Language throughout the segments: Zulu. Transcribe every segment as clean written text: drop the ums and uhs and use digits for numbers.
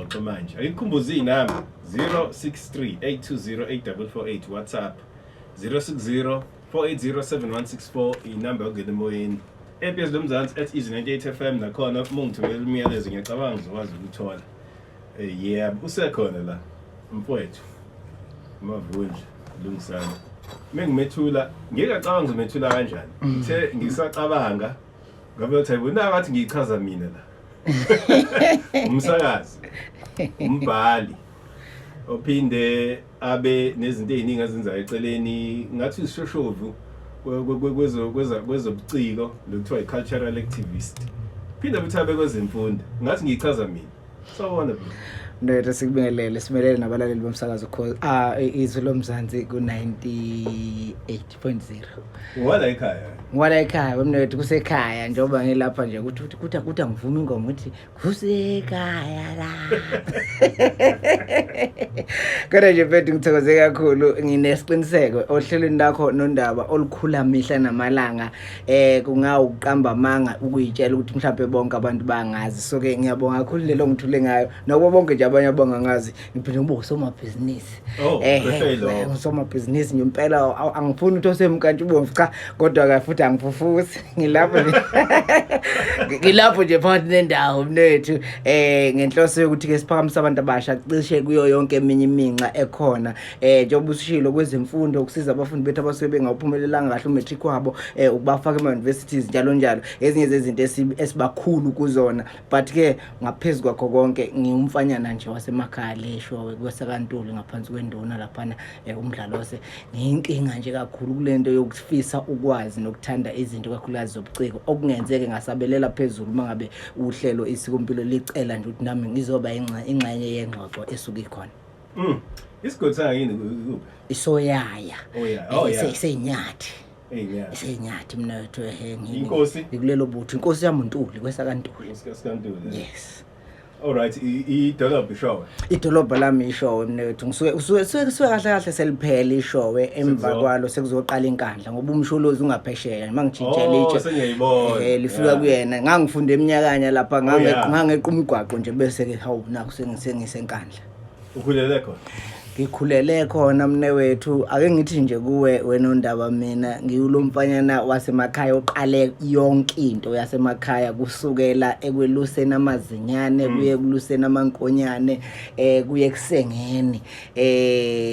ingxoxo manje. Ake ngikhumbuze iy'namba 063 820 8448 WhatsApp 060 480 7164 inamba yokungena emoyeni. APS lomzansi at easy 98 FM nakhona uma ungithumela umyalezo ngiyacabanga ngizokwazi ukuthola. Yebo, usekhona la mfowethu Mavundla Lungisani. Mengimethula ngeke acabanga ngizomethula kanjani. Ngithe ngisacabanga ngabe uthi hayibo ngathi ngiyichaza mina la. Umsakazi, umbhali ophinde abe nezinto eziningi azenzayo eceleni ngathi usishoshovu kwezobuciko lokuthiwa i-cultural activist. Phinde futhi abe kwezemfundo ngathi ngiyichaza mina. Sawubona bro. Ndoda sikubingelele simelele nabalaleli bomsakazo call izwi lomzansi ku 98.0. Wala ekhaya. Wala ekhaya wemnethu kusekhaya njengoba ngilapha nje kuthi kuthi kuthi kuthi angivuma ingoma ukuthi kusekhaya la. Kodwa nje mfethu ngithokoze kakhulu nginesiqiniseko ohlelweni lakho nondaba olukhula mihla namalanga kungawuqamba amanga ukuyitshela ukuthi mhlawumbe bonke abantu bangazi so ke ngiyabonga kakhulu lelo ngithule ngayo nakubo bonke nje abanye abangangazi ngiphinde ngibe usomabhizinisi. Oh, kahle lokho. Usomabhizinisi ngempela angifuni ukuthi osemkantshubomvu cha kodwa ke futhi angifufusi ngilapho nje ngilapho nje phakathi nendawo mnethu ngenhloso yokuthi ke siphakamise abantu abasha cishe kuyo yonke eminye iminxa ekhona njengoba usishilo kwezemfundo ukusiza abafundi bethu abasuke bengawuphumelelanga kahle umatric wabo ukubafaka ema-universities njalo njalo ezinye zezinto esibakhulu kuzona but ke ngaphezu kwakho konke ngiwumfanyana nje wasemakhaya lesho kwesakantuli ngaphansi kwenduna laphana umdlalose ngiyinkinga nje kakhulu kulento yokufisa ukwazi nokuthanda izinto kakhulukazi zobuciko okungenzeke ngasabelela phezulu uma ngabe uhlelo isikompilo licela nje ukuthi nami ngizoba ingxenye yengxoxo esuke ikhona. Isigodi sangakini kuphi? Isoyaya. Oh yeah. Oh yeah. Isenyathi. Eyinyathi. Isenyathi mnethu Inkosi? Ngikulelo buthu inkosi yaMuntuli kwesakantuli. Isikantuli. Yes. All right, idolobha ishowe. Idolobha lami ishowe mnethu. Ngisuke usuke suke kahle kahle seliphela ishowe emva kwalo sekuzoqala inkandla ngoba umsholozi ungaphesheya mangijijela itshe. Sengiyayibona. Lifika kuyena. Ngangifunda eminyakanya lapha ngangeqa umgwaqo nje bese ke hawu nakho sengisenkandla. Ukhulele khona? Ngikhulele khona mne wethu ake ngithi nje kuwe wena ondaba mina ngiwulomfanyana wasemakhaya oqale yonke into yasemakhaya kusukela ekweluseni amazinyane kuye ekuluseni amankonyane kuye kusengeni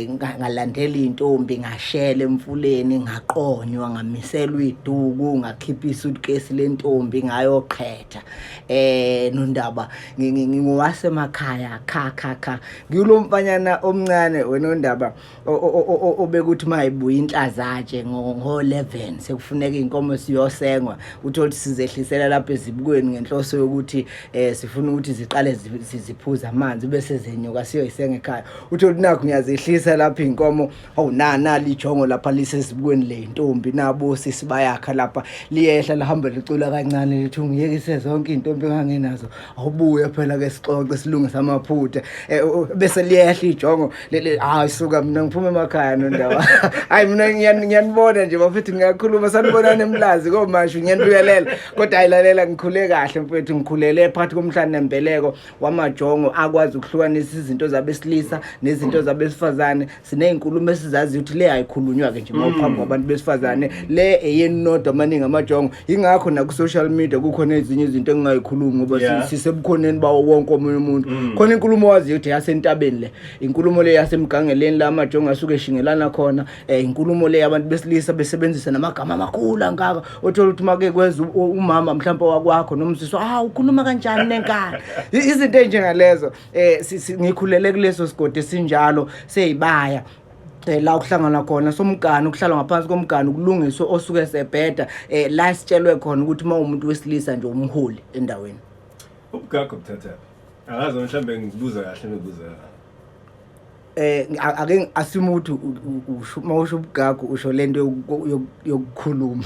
ngalandela intombi ngashela emfuleni ngaqonywa ngamiselwa iduku ngakhipha isuitcase lentombi ngayoqhetha nondaba ngingowasemakhaya kha kha kha ngiyulomfanyana omncane wena ondaba obekuthi mayibuya inhlazatshe ngo-11 sekufuneka inkomo siyosengwa uthola ukuthi sizehlisela lapha ezibukweni ngenhloso yokuthi sifuna ukuthi ziqale ziphuze amanzi bese zenyuka siyoyisenga ekhaya uthola ukuthi nakho ngiyazehlisa lapha inkomo awu nali ijongo lapha lisezibukweni le ntombi nabo sisi bayakha lapha liyehla lihamba licula kancane lithi ungiyekise zonke intombi engangenazo awubuye phela ke sixoxe silungise amaphutha bese liyehla ijongo hayi suka mina ngiphuma emakhaya nondawo hayi mina ngiyanibona nje bafethu ngiyakhuluma sanibonana emlazi komashu ngiyanibikelela kodwa ayilalela ngikhule kahle mfethu ngikhulele phakathi komhlane nembeleko wamajongo akwazi ukuhlukanisa izinto zabesilisa nezinto zabesifazane sinezinkulumo esizaziyo ukuthi le ayikhulunywa ke nje mawuphambi kwabantu besifazane le eyenu nodwa amaningi amajongo ingakho na ku social media kukhona ezinye izinto engingayikhulumi ngoba sisebukhoneni bawo wonke omunye umuntu khona inkulumo waziyo ukuthi yasentabeni le inkulumo le yasemgangeleni la amajongo asuke eshingelana khona inkulumo le abantu besilisa besebenzisa namagama amakhulu angaka othola ukuthi make kweza umama mhlawumbe wakwakho noma usisi ukhuluma kanjani nenkani izinto ezinjengalezo ngikhulele kuleso sigodi esinjalo seyibaya la ukuhlangana khona somgani ukuhlala ngaphansi komgani ukulungiswa osuke sebheda la sitshelwe khona ukuthi uma umuntu wesilisa nje umholi endaweni. Ubugagu buthathaphi? Akazi mhlambe ngibuza kahle ngibuza. Ake assume ukuthi usho mawusho ubugagu usho lento yokukhuluma.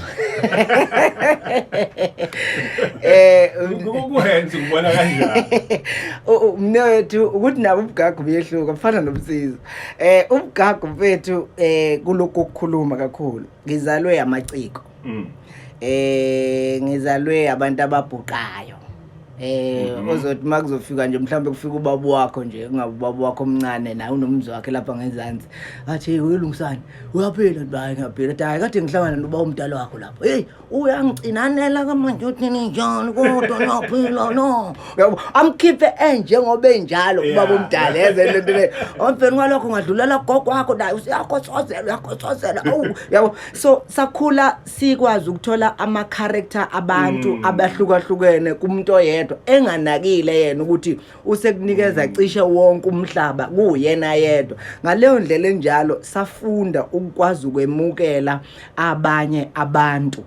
Kuhenze ukubona kanjani? Mnethu ukuthi nabo ubugagu buyehluka kufana nobusizo. Ubugagu mfethu kulokhu ukukhuluma kakhulu. Ngizalwe amaciko. Ngizalwe abantu ababhuqayo. Ozothi makuzofika nje, mhlawumbe kufika ubaba wakho nje, kungabe ubaba wakho omncane naye unomzi wakhe lapha ngezansi, athi, "Hey, uyilungisani, uyaphila?" "Hayi, ngiyaphila." Athi, "Hayi, kade ngihlangana nobaba omdala wakho lapho, hey, uyangicinanela kamanje, uthi ninjani kodwa, naphila no?" Yabo, amkhiphe enjengoba enjalo ubaba omdala, eze lento le. Emveni kwalokho ngadlulela kugogo wakho, naye uyakhosozela, uyakhosozela, awu, yabo. So sakhula sikwazi ukuthola ama-character abantu abahlukahlukene kumuntu oyedwa, enganakile yena ukuthi usekunikeza cishe wonke umhlaba kuyena yedwa. Ngaleyo ndlela enjalo safunda ukukwazi ukwemukela abanye abantu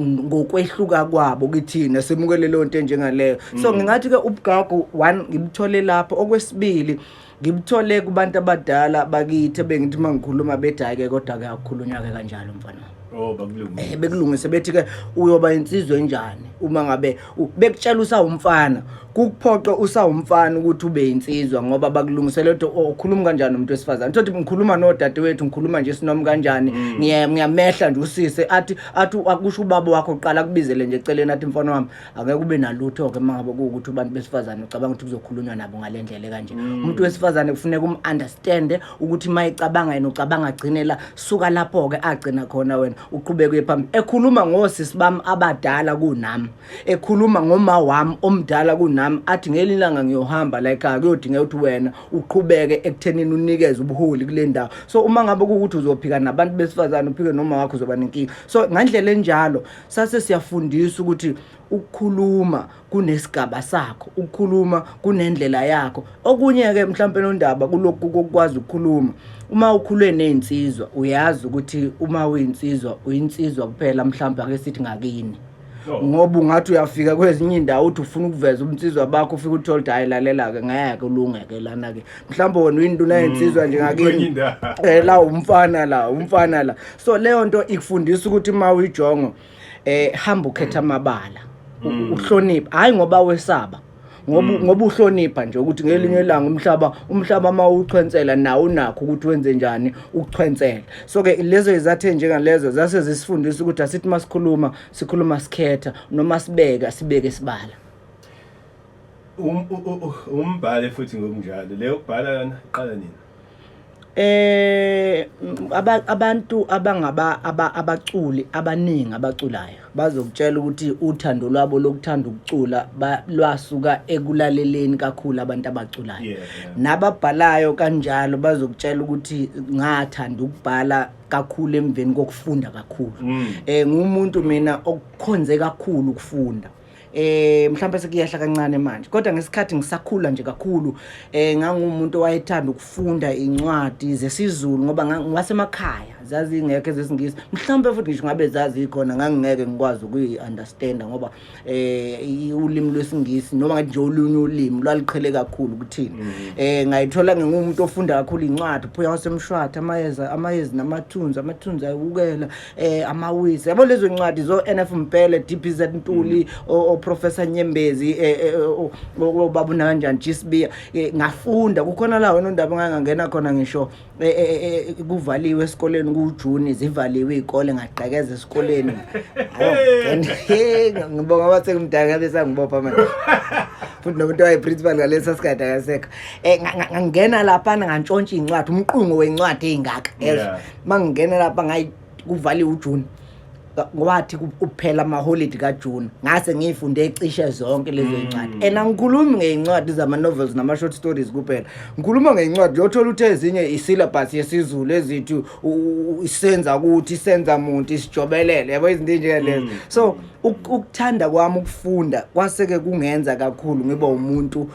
ngokwehluka kwabo kithina, semukele leyo nto enjengaleyo. So ngingathi ke ubugagu one ngibuthole lapho. Okwesibili, ngibuthole kubantu abadala bakithi, bengithi mangikhuluma bethi, "Hayi ke, kodwa ke akukhulunywa ke kanjalo, mfana." Oh, bakulungile. Bekulungise, bethi ke, "Uyoba insizwa enjani uma ngabe bekutshela usawumfana, kukuphoqa usawumfana ukuthi ube insizwa, ngoba bakulungisela ukuthi, oh, ukhuluma kanjani nomuntu wesifazane." Thothi ngikhuluma nodadewethu, ngikhuluma nje sinomi kanjani, ngiyamehla nje usise, athi akusho ubaba wakho uqala akubizele nje eceleni, athi, "Mfana wami, akeke ube nalutho ke mangabe kuwukuthi abantu besifazane ucabanga ukuthi kuzokhulunywa nabo ngale ndlela kanje. Umuntu wesifazane kufuneka um-understand ukuthi uma ecabanga yena ucabanga agcine la, suka lapho-ke agcina khona, wena uqhubeke uye phambili." Ekhuluma ngosisi bami abadala kunami, ekhuluma ngoma wami omdala kunami, athi, "Ngelinye ilanga ngiyohamba la ekhaya, kuyodingeka ukuthi wena uqhubeke ekuthenini unikeze ubuholi kule ndawo. So uma ngabe kuwukuthi uzophika nabantu besifazane, uphike noma wakho, uzoba nenkinga." So ngandlela enjalo sase siyafundisa ukuthi ukukhuluma kunesigaba sakho, ukukhuluma kunendlela yakho. Okunye-ke mhlawumpe, nondaba, kulokhu kokukwazi ukukhuluma, uma ukhule ney'nsizwa, uyazi ukuthi uma uyinsizwa, uyinsizwa kuphela, mhlawumbe ake sithi ngakini, ngoba ungathi uyafika kwezinye iy'ndawo uthi ufuna ukuveza ubunsizwa bakho, ufike uthole ukuthi, "Hhayi, lalela-ke, ngeke ulungeke lana-ke. Mhlawumbe wena uyinduna yensizwa nje Kwenye ngakini, indawo. La umfana la, umfana la." So leyo nto ikufundisa ukuthi uma uyijongo, hamba ukhetha amabala, uhloniphe, hayi ngoba wesaba, ngoba uhlonipha nje ukuthi ngelinye ilanga umhlaba uma uchwensela nawo unakho ukuthi wenze njani ukuchwensela. So ke lezo izathu enjengalezo zase zisifundisa ukuthi asithi masikhuluma, sikhuluma sikhetha, noma sibeka, sibeke sibala. Umbhale futhi ngokunjalo, leyo kubhala yona iqala nini? Abantu abangaba abaculi abaningi abaculayo bazokutshela ukuthi uthando lwabo lokuthanda ukucula lwasuka ekulaleleni kakhulu abantu abaculayo. Nababhalayo kanjalo bazokutshela ukuthi ngathanda ukubhala kakhulu emveni kokufunda kakhulu. Ngumuntu mina okukhonze kakhulu ukufunda. Mhlawumbe sekuyehla kancane manje, kodwa ngesikhathi ngisakhula nje kakhulu, ngangumuntu owayethanda ukufunda incwadi zesiZulu, ngoba ngiwasemakhaya, zazingekho ezesingisi. Mhlawumbe futhi ngisho ngabe zazikhona, ngangingeke ngikwazi ukuyi-understanda, ngoba ulimi lwesingisi, noma ngathi nje olunye ulimi, lwaluqhele kakhulu kuthina. Ngayithola ngingumuntu ofunda kakhulu incwadi, Phuya wasemshwathi, amayeza, amayezi namathunzi, amathunzi ayukela, amawisi, yabo, lezo ncwadi zo NF Mpele, DPZ Ntuli, o Professor Nyembezi, obaba kanjani, Gisbiya. Ngafunda kukhona la wena undaba ngangena khona ngisho kuvaliwe esikoleni kuJune, zivaliwe izikole, ngaqhekeza esikoleni. Hawo, ngibonga abathe kumdala ngabe sangibopha manje, futhi nomuntu owaye-principal ngalesa sikhathi akasekho. Ngangena laphana, ngantshontsha iy'ncwadi, umqungo wencwadi ey'ngaka, yezwa. Mangingena lapha, ngayi kuvaliwe uJune, kwathi kuphela amaholidi kaJune, ngase ngiyifunde cishe zonke lezo zincwadi. And angikhulumi ngey'ncwadi zama-novels nama-short stories kuphela, ngikhuluma ngey'ncwadi uyothola ukuthi ezinye i-syllabus yesiZulu, ezithi isenza ukuthi isenza muntu, isijobelele, yabo, izinto ey'njengalezo. So ukuthanda kwami ukufunda kwaseke kungenza kakhulu ngiba umuntu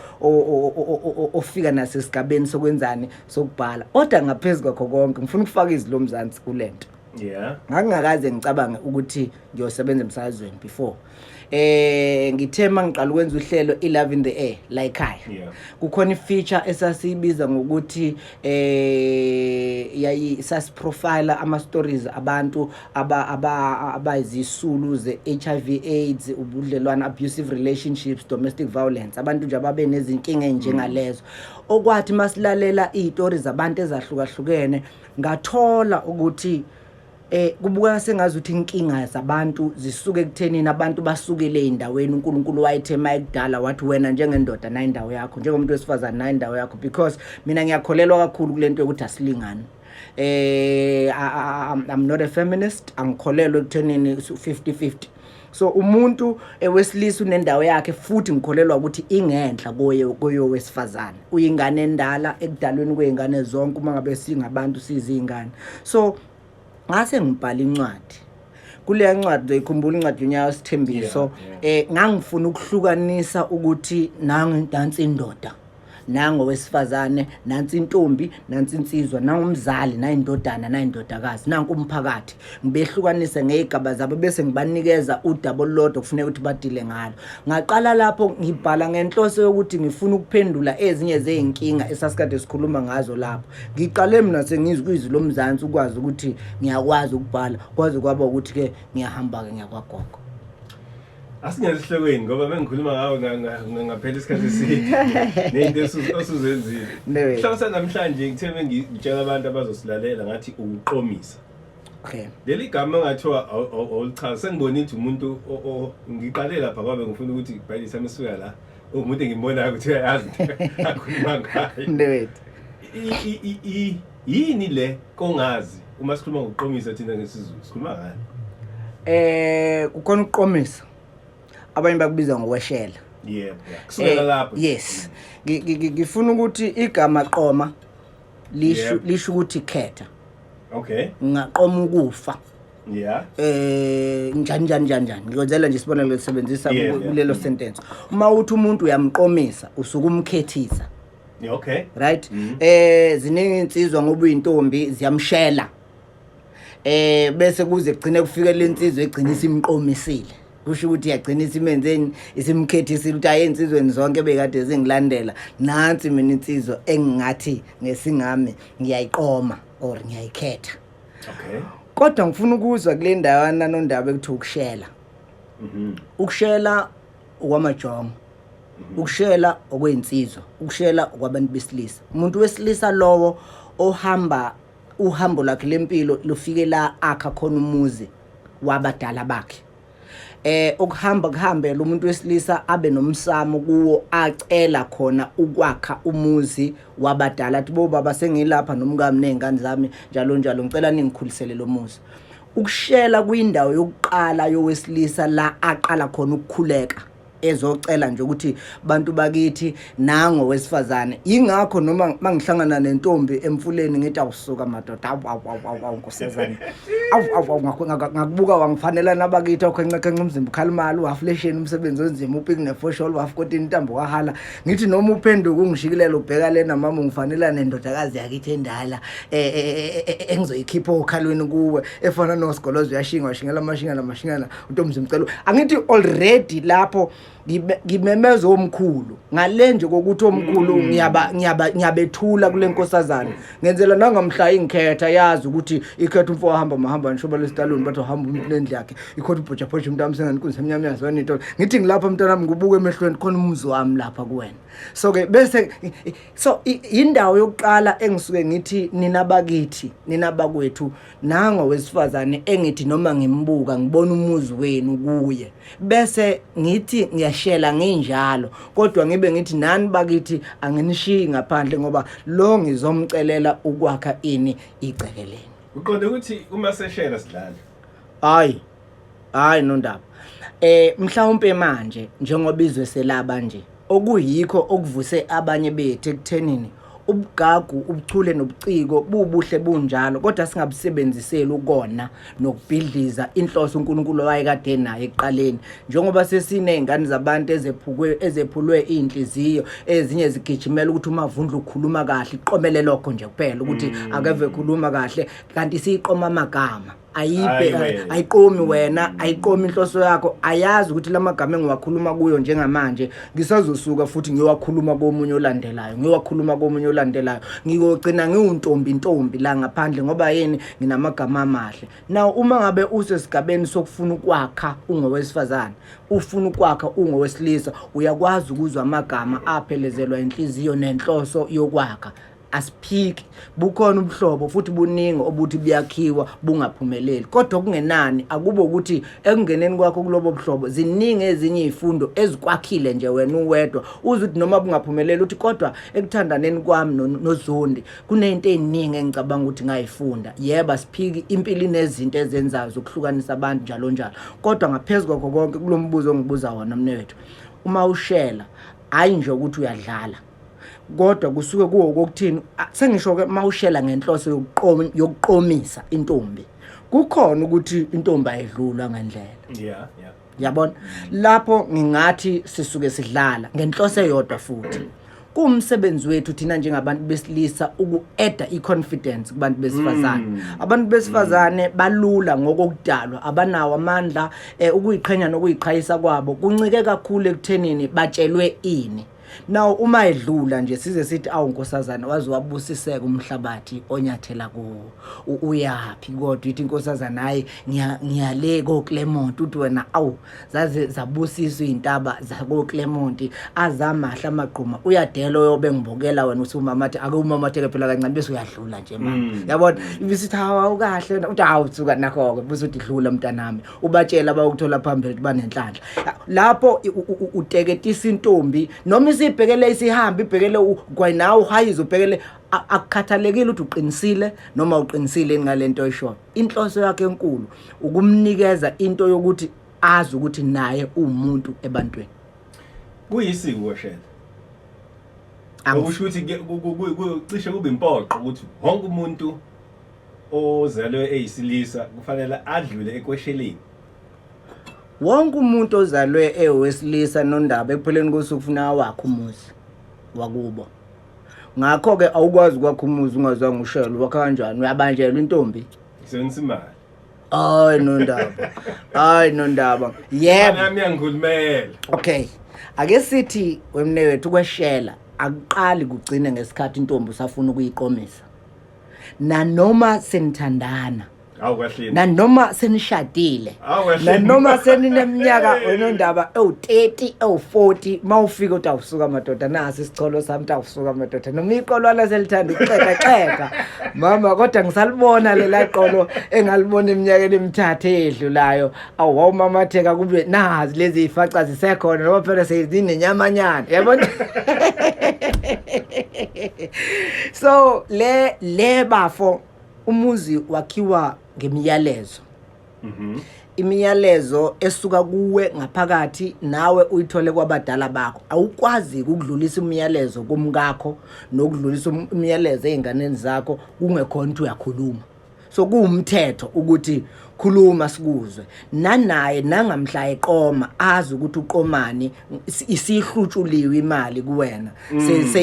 ofika nasesigabeni sokwenzani, sokubhala. Kodwa ngaphezu kwakho konke, ngifuna ukufaka izwi lomzansi kulento. Ngakungakaze ngicabange ukuthi ngiyosebenza emsakazweni before. Ngithe mangiqala ukwenza uhlelo i-Love in the Air la ekhaya, kukhona i-feature esasiyibiza ngokuthi yayi sasiprofile ama stories abantu aba abayizisulu ze-HIV AIDS, ubudlelwano, abusive relationships, domestic violence, abantu nje ababe nezinkinga enjengalezo. Okwathi masilalela izitori zabantu ezahlukahlukene, ngathola ukuthi Kubukeka sengazi ukuthi inkinga zabantu zisuke ekuthenini abantu basukele ey'ndaweni uNkulunkulu wayethe mayekudala wathi wena njengendoda nayi indawo yakho, njengomuntu wesifazane nayi indawo yakho, because mina ngiyakholelwa kakhulu kule nto yokuthi asilingani. I'm not a feminist, angikholelwa ekuthenini 50-50. So umuntu wesilisa unendawo yakhe, futhi ngikholelwa ukuthi ingenhla kuye wesifazane. Uyingane endala ekudalweni kwey'ngane zonke, uma ngabe singabantu siziy'ngane. So ngase ngibhala incwadi. Kuleya ncwadi uzoyikhumbula incwadi yonyaka wesithembiso. Ngangifuna ukuhlukanisa ukuthi nansi indoda, nangowesifazane, nansi intombi, nansi insizwa, nangumzali, nayindodana, nayindodakazi, nanku umphakathi. Ngibehlukanise ngey'gaba zabo bese ngibanikeza udaba olulodwa kufuneka ukuthi badile ngalo. Ngaqala lapho ngibhala ngenhloso yokuthi ngifuna ukuphendula ezinye zey'nkinga esasikade sikhuluma ngazo lapho. Ngiqale mina sengizwa izwi lomzansi ukwazi ukuthi ngiyakwazi ukubhala, kwaze kwaba ukuthi-ke ngiyahamba-ke ngiyakwagogo. Asingene esihlokweni ngoba mengikhuluma ngawe ngaphela isikhathi eside ney'nto osuzenzile. No. Isihloko sanamhlanje ngithe bengitshela abantu abazosilalela ngathi ukuqomisa. Okay. Leli gama engathiwa awulichaza, sengibonile ukuthi umuntu ngiqale lapha kwabe ngifuna ukuthi by the time esifika la umuntu engimbonayo ukuthi uyayazi into akhuluma ngayo. Ndewethu. Yini le kongazi uma sikhuluma ngokuqomisa thina ngesiZulu sikhuluma ngani? Kukhona ukuqomisa. Abanye bakubiza ngokweshela. Yebo, kusukela lapho. Yes. Ngifuna ukuthi igama qoma lisho ukuthi khetha. Okay. Ngaqoma ukufa. Yeah. Njani njani njani njani. Ngikwenzela nje isibonelo lesebenzisa kulelo sentence. Uma uthi umuntu uyamqomisa usuke umkhethisa. Okay. Right? Ziningi insizwa ngoba uyintombi ziyamshela. Bese kuze kugcine kufike lensizwa egcina isimqomisile. Kusho ukuthi yagcina isimenzeni, isimkhethisile ukuthi ayi insizweni zonke bekade zingilandela. Nansi mina insizwa engingathi ngesingami ngiyayiqoma or ngiyayikhetha. Okay. Kodwa ngifuna ukuzwa kule ndawana nondaba ekuthiwa ukushela. Ukushela okwamajongo. Ukushela okweyinsizwa, ukushela okwabantu besilisa. Umuntu wesilisa lowo ohamba uhambo lwakhe lempilo lufike la akha khona umuzi wabadala bakhe. Ukuhamba kuhambela umuntu wesilisa abe nomsamo kuwo acela khona ukwakha umuzi wabadala, athi bo baba sengilapha nomkami nezingane zami njalo njalo, ngicela ningikhulisele lo muzi. Ukushela kuyindawo yokuqala yowesilisa la aqala khona ukukhuleka, ezocela nje ukuthi bantu bakithi nango wesifazane. Yingakho noma mangihlangana nentombi emfuleni ngithi awusuka madoda, awu awu awu awu, awu nkosazane, awu awu awu, ngakubuka wangifanela nabakithi, awukhencekhence umzimba ukhala imali, uhafulesheni umsebenzi onzima, upiki nefosholo, uhafukotini intambo kahala. Ngithi noma uphenduka ungishikilela ubheka lena mama ungifanela nendodakazi yakithi endala, engizoyikhipha okhalweni kuwe, efana nosigolozo uyashinga washingela amashingana amashingana untombi mcelo. Angithi already lapho ngimemeza omkhulu ngale nje kokuthi omkhulu ngiyabethula kule nkosazana, ngenzela nangamhla ingikhetha yazi ukuthi ikhetha umfo wahamba mahamba nishoba lesitaloni bathi uhamba umuntu nendlu yakhe, ikhotha ubhojabhoja umuntu wami sengankunzi emnyama yazi wena into. Ngithi ngilapha mntanami ngibuke emehlweni khona umuzi wami lapha kuwena. So ke bese so indawo yokuqala engisuke ngithi nina bakithi nina bakwethu nango wesifazane engithi noma ngimbuka ngibona umuzi wenu kuye, bese ngithi ngiyashela nginjalo, kodwa ngibe ngithi nani bakithi anginishiyi ngaphandle ngoba lo ngizomcelela ukwakha ini igceke leni. Uqonde ukuthi uma seshela sidlala? Hayi, hayi nondaba. Mhlawumbe manje njengoba izwe selaba nje, okuyikho okuvuse abanye bethu ekuthenini ubugagu, ubuchule nobuciko bubuhle bunjalo, kodwa singabusebenziseli ukona nokubhidliza inhloso uNkulunkulu owayekade nayo ekuqaleni. Njengoba sesiney'ngane zabantu ezephulwe iy'nhliziyo, ezinye zigijimela ukuthi uMavundla ukhuluma kahle, iqomele lokho nje kuphela ukuthi akeve ekhuluma kahle, kanti siyiqoma amagama. Hayi wena. Ayiqomi wena, ayiqomi inhloso yakho, ayazi ukuthi lamagama engiwakhuluma kuyo njengamanje ngisazosuka futhi ngiyowakhuluma komunye olandelayo, ngiyowakhuluma komunye olandelayo, ngiyogcina ngiwuntombi ntombi la ngaphandle ngoba yini, nginamagama amahle. Now uma ngabe usesigabeni sokufuna ukwakha ungowesifazane, ufuna ukwakha ungowesilisa, uyakwazi ukuzwa amagama aphelezelwa inhliziyo nenhloso yokwakha. Asiphiki, bukhona ubuhlobo futhi buningi obuthi buyakhiwa bungaphumeleli, kodwa kungenani akube ukuthi ekungeneni kwakho kulobo buhlobo ziningi ezinye izifundo ezikwakhile nje wena uwedwa, uze uthi noma bungaphumeleli uthi kodwa ekuthandaneni kwami noZondi kunento eziningi engicabanga ukuthi ngayifunda. Yebo, asiphiki, impilo inezinto ezenzayo zokuhlukanisa abantu njalo njalo, kodwa ngaphezu kwakho konke kulombuzo ongibuza wona mnewethu, uma ushela hayi nje ukuthi uyadlala, kodwa kusuke kuwokuthini, sengisho ke mawushela ngenhloso yokuqomisa intombi, kukhona ukuthi intombi ayidlulwa ngendlela. Yeah. Yabona, lapho ngingathi sisuke sidlala ngenhloso eyodwa, futhi kuwumsebenzi wethu thina njengabantu besilisa uku-adda i-confidence kubantu besifazane. Abantu besifazane balula ngokokudalwa, abanawo amandla, ukuyiqhenya nokuyiqhayisa kwabo kuncike kakhulu ekuthenini batshelwe ini. Now uma edlula nje size sithi awu nkosazana, waze wabusiseka umhlabathi onyathela kuwo, uyaphi kodwa? Ithi inkosazana hayi ngiyale koClermont. Uthi wena awu zaze zabusiswa iy'ntaba zakoClermont, azamahle amagquma, uyadela oyobe ngibukela wena. Uthi umama athi ake umamatheke phela kancane, bese uyadlula nje mama. Yabona, ibisithi hawu awukahle wena, uthi hawu suka nakho-ke, bese uthi dlula mntanami, ubatshela abayokuthola phambili ukuthi banenhlanhla. Lapho uteketisa intombi noma isibhekele isihambi ibhekele kwanawe uhayize ubhekele, akukhathalekile ukuthi uqinisile noma uqinisile ngalento oyishoyo. Inhloso yakhe enkulu ukumnikeza into yokuthi azi ukuthi naye uwumuntu ebantwini. Kuyisiko ukweshela. Okusho ukuthi cishe kube impoqo ukuthi wonke umuntu ozelwe eyisilisa kufanele adlule ekwesheleni. Wonke umuntu ozalwe ewesilisa nondaba ekupheleni kosuku ufuna awakhe umuzi wakubo. Ngakho-ke awukwazi ukwakha umuzi ungazange ushele. Wakha kanjani? Uyabanjelwa intombi. Isebenzisa imali. Hayi nondaba, hayi nondaba, yebo. Imali yami iyangikhulumela. Okay, ake sithi wemnewethu, ukweshela akuqali kugcine ngesikhathi intombi usafuna ukuyiqomisa, nanoma senithandana, Awu kahleni. Nanoma senishadile, Awu kahleni. nanoma senineminyaka wenondaba ewu-30, ewu-40, mawufika uthi awusuka madoda, nasi isicholo sami, uthi awusuka madoda, noma iqolwana selithanda ukuxegaxega mama, kodwa ngisalibona lela qolo engalibona eminyakeni emithathu eyedlulayo. Awu wawumamatheka kube nazi lezi zifaca zisekhona, noma phela sezinenyamanyana, yabona. So le bafo, umuzi wakhiwa ngemiyalezo, imiyalezo esuka kuwe ngaphakathi nawe uyithole kwabadala bakho. Awukwazi ukudlulisa umyalezo kumkakho nokudlulisa umyalezo ey'nganeni zakho kungekhona ukuthi uyakhuluma. So kuwumthetho ukuthi khuluma sikuzwe, nanaye nangamhla eqoma azi ukuthi uqomani. Isihlutshuliwe imali kuwena,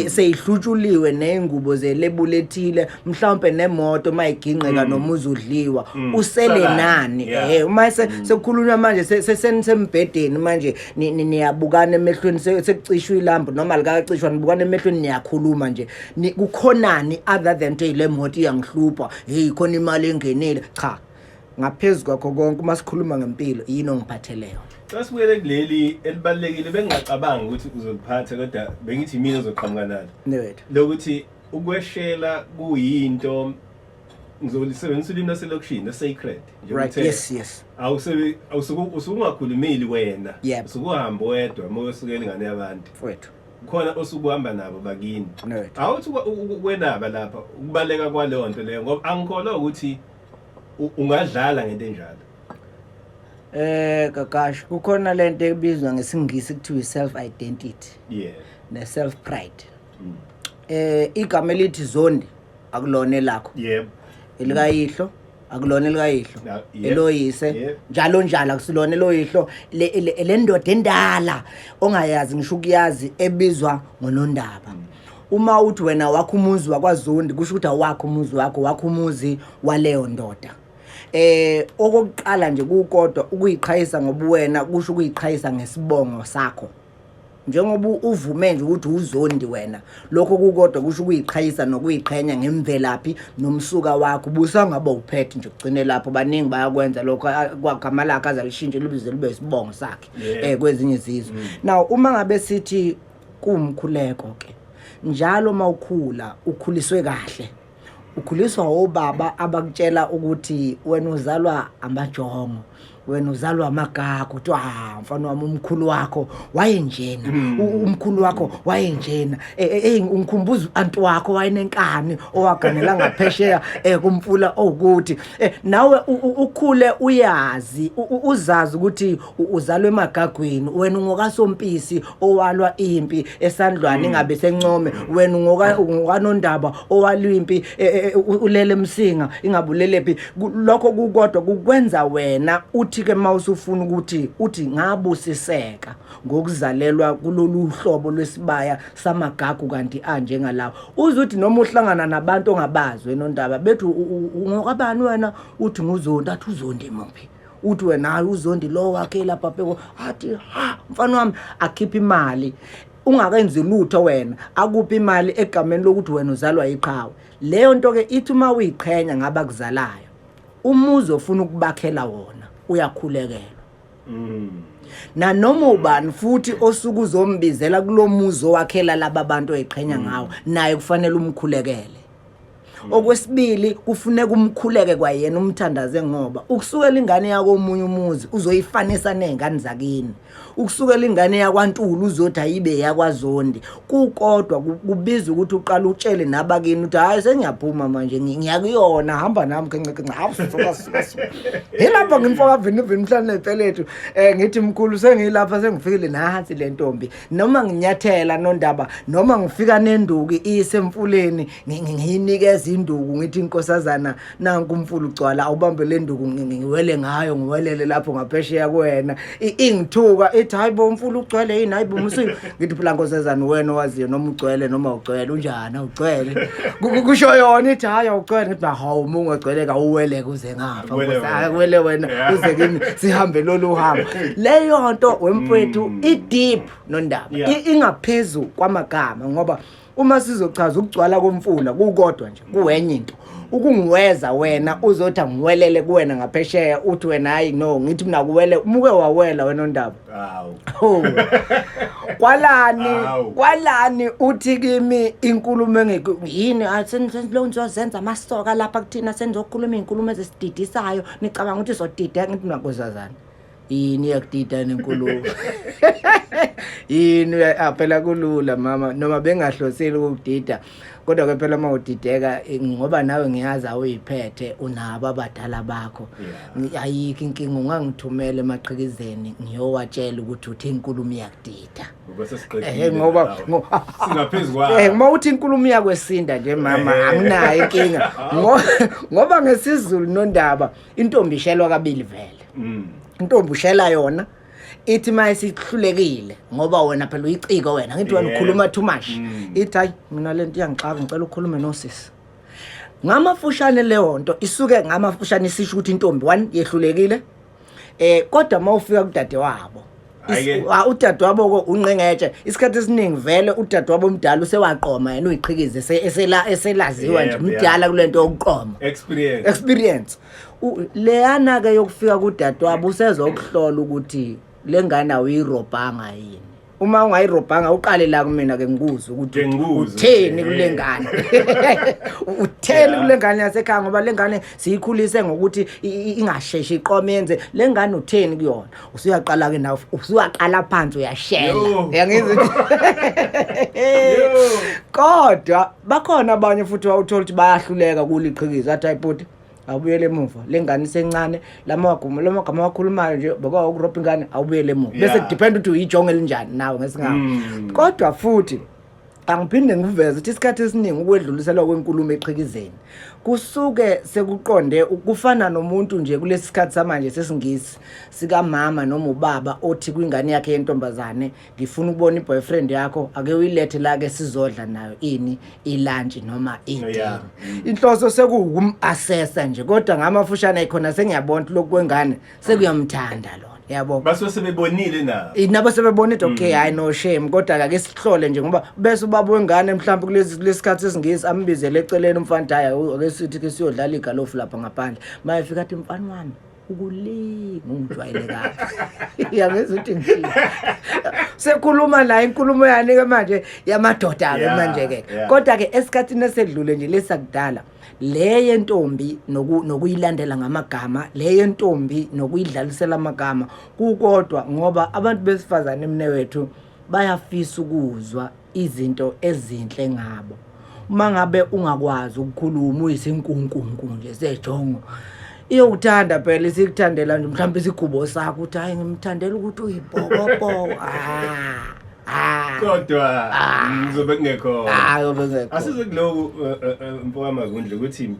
seyihlutshuliwe nezingubo zelebula ethile, mhlawumbe nemoto mayiginqeka noma uzudliwa, usele Salani. nani? Uma sekukhulunywa manje senisembhedeni manje, niyabukana emehlweni, sekucishwa ilambu noma likacishwa, nibukana emehlweni, niyakhuluma nje. Kukhonani other than hey le moto iyangihlupha, hey khona imali engenile? Cha, ngaphezu kwakho konke uma sikhuluma ngempilo, yini ongiphathele yona? Xa sibuyele kuleli elibalulekile, bengingacabangi ukuthi uzoliphatha, kodwa bengithi mina ozoqhamuka nalo. Newethu. Lokuthi ukweshela kuyinto, ngizolisebenzisa ulimi laselokishini, le-sacred. Right, yes. Awusebe awusuku usukungakhulumeli wena. Yebo. Usukuhamba wedwa uma uyosukela ingane yabantu. Mfowethu. Khona osukuhamba nabo bakini. Newethu. Awuthi kwenaba lapha ukubaleka kwaleyo nto leyo, ngoba angikholwa ukuthi ungadlala ngento enjalo. Kakash, kukhona lento ebizwa ngesingisi kuthiwa self identity ne self pride. Igama elithi Zondi akulona elakho. Elikayihlo akulona elikayihlo. Eloyise njalo njalo akusilona eloyihlo. Le ndoda endala ongayazi ngisho ukuyazi ebizwa ngonondaba. Uma uthi wena wakho umuzi wakwaZondi, kusho ukuthi awakho umuzi wakho, wakho umuzi waleyo ndoda. Okokuqala nje kukodwa ukuyiqhayisa ngobuwena kusho ukuyiqhayisa ngesibongo sakho. Njengoba uvume nje ukuthi uZondi wena, lokho kukodwa kusho ukuyiqhayisa nokuyiqhenya ngemvelaphi nomsuka wakho. Busangaba uphethe nje kugcine lapho, baningi bayakwenza lokho, kwagama lakhe azalishintshe libize libe isibongo sakhe kwezinye izizwe. Now uma ngabe sithi kuwumkhuleko ke Njalo mawukhula ukhuliswe kahle, ukhuliswa obaba abakutshela ukuthi wena uzalwa amajongo, wena uzalwa amagagu, kuthiwa ha mfana wami, umkhulu wakho wayenjena, umkhulu wakho wayenjena, ungikhumbuza u-anti wakho wayenenkani owaganela ngaphesheya kumfula owukuthi nawe ukhule uyazi, uzazi ukuthi uzalwe emagagwini, wena ungokaSompisi owalwa impi esandlwane ingabe sencome, wena ungokanondaba owalwa impi ulele emsinga ingabulelephi. Lokho kukodwa kukwenza wena uthi ke mawusufuna ukuthi uthi ngabusiseka ngokuzalelwa kulolu hlobo lwesibaya samagagu, kanti anjengalawo uzuthi noma uhlangana nabantu ongabazi wena ondaba bethi ungokabani wena, uthi nguZondi, athi uZondi muphi, uthi wena hayi uZondi lo wakhe lapha pheko, athi ha mfana wami, akhipha imali ungakenzi lutho wena, akuphi imali egameni lokuthi wena uzalwa iqhawe. Leyo nto ke ithi uma uyiqhenya ngabakuzalayo, umuzi ofuna ukubakhela wona uyakhulekelwa. Nanoma ubani futhi osuke uzombizela kulomuzi owakhela laba bantu oyiqhenya ngawo, naye kufanele umkhulekele. Okwesibili, kufuneka umkhuleke kwayena, umthandaze, ngoba ukusukela ingane yakomunye umuzi uzoyifanisa nezingane zakini, ukusukela ingane yakwaNtulu uzothi ayibe yakwaZondi. Kukodwa kubiza ukuthi uqala utshele nabakini ukuthi hayi sengiyaphuma manje, ngiyakuyona, hamba nami kence kence, hawu suka suka suka, yilapha ngimfoka vini vini mhlawumbe nepelethu, ngithi mkhulu sengilapha, sengifikile, nansi le ntombi, noma nginyathela nondaba, noma ngifika nenduku isemfuleni, ngiyinikeza induku, ngithi inkosazana nanku umfula ugcwala, awubambe le nduku ngiwele ngayo, ngiwelele lapho ngaphesheya kuwena. Ingithuka ithi hayi bo umfula ugcwele yini, hayi bo musu, ngithi phela nkosazana wena owaziyo noma ugcwele noma ugcwele unjani, awugcwele. Kusho yona ithi hayi awugcwele, ngithi hawu uma ungagcwele kawuweleke uze ngapha, akuwele wena uze kimi sihambe lolu hambo. Leyo nto wemfowethu i-deep nondaba, ingaphezu kwamagama, ngoba uma sizochaza ukugcwala komfula kukodwa nje kuwenye into, ukungiweza wena uzothi angiwelele kuwena ngaphesheya, uthi wena hayi no, ngithi mina kuwele umuke wawela wena ondaba. Hawu. Kwalani kwalani uthi kimi inkulumo engekho yini, asenizonzenza amasoka lapha kuthina, senizokhuluma izinkulumo ezisididisayo, nicabanga ukuthi sodideka, ngithi mina nkosazana yini yakudida nenkulumo yini, phela kulula mama, noma bengahlosile ukukudida, kodwa ke phela uma udideka ngoba nawe ngiyazi awuyiphethe, unabo abadala bakho, ayikho inkinga, ungangithumela emaqhikizeni ngiyowatshela ukuthi uthi inkulumo iyakudida. Ngoba sesiqedile ngoba singaphezulu kwayo. Uma uthi inkulumo iyakwesinda nje mama, anginayo inkinga, ngoba ngesiZulu nondaba intombi ishelwa kabili vele. Intombi ushela yona ithi maye sihlulekile, ngoba wena phela uyiciko wena, ngithi wena ukhuluma too much, ithi hayi mina lento iyangixaka, ngicela ukukhulume nosisi ngamafushane. Leyo nto isuke ngamafushane isisho ukuthi intombi one yehlulekile, kodwa mawufika kudade wabo, udadewabo ko unqengetshe isikhathi esiningi vele udadewabo omdala usewaqoma yena, uyiqhikize esela eselaziwa nje umdala kulento yokuqoma, experience experience leyana ke yokufika kudadewabo usezokuhlola ukuthi lengane awuyirobhanga yini. Uma ungayirobhanga uqale la kumina ke ngikuzwe ukuthi utheni kule ngane, utheni kule ngane yasekhaya, ngoba le ngane siyikhulise ngokuthi ingasheshi iqome yenze le ngane, utheni kuyona. Usuyaqala ke nawe, usuyaqala phansi uyashela, uyangizwa. Kodwa bakhona abanye futhi wawuthola ukuthi bayahluleka kuliqhikiza, athi ayibhuti awubuyele emuva, le ngane isencane, lamagama lamagama awakhulumayo nje bokwakurobha ingane, awubuyele emuva, bese kudepend ukuthi uyijonge elinjani nawe ngesingako. Kodwa futhi angiphinde ngiveze ukuthi isikhathi esiningi ukwedluliselwa kwenkulumo eqhikizeni kusuke sekuqonde kufana nomuntu nje kulesi sikhathi samanje sesingisi sikamama noma ubaba othi kwingane yakhe yentombazane, ngifuna ukubona i-boyfriend yakho, ake uyilethe la ke sizodla nayo ini ilunch noma idina. Inhloso sekuwukum-assessa nje, kodwa ngamafushane khona sengiyabona ukuthi lokhu kwengane sekuyamthanda lona, yabo. Basuke sebebonile na. Nabo sebebona ukuthi okay, hayi no shame, kodwa ake sihlole nje, ngoba bese ubaba wengane mhlawumbe kulesi lesikhathi sesingisi ambizele eceleni umfana, hayi ake sithi ke siyodlala igalofu lapha ngaphandle, mayefika athi mfana wami Ukulinga ungijwayele kabi. Uyangizwa ukuthi ngithini? Sekhuluma la inkulumo yani ke manje yamadoda ke manje ke. Kodwa ke esikhathini esedlule nje lesakudala, le yentombi nokuyilandela ngamagama, le yentombi nokuyidlalisela amagama kukodwa, ngoba abantu besifazane emne wethu bayafisa ukuzwa izinto ezinhle ngabo. Uma ngabe ungakwazi ukukhuluma, uyisinkunkunku nje sejongo, iyokuthanda phela, isikuthandela nje mhlawumbe isigubo sakho, uthi hayi, ngimthandela ukuthi uyibhokobhoko. Ah ah. Kodwa ngizobe kungekho. Ah, yobe kungekho. Asize kuloku, mfowethu Makundle, ukuthi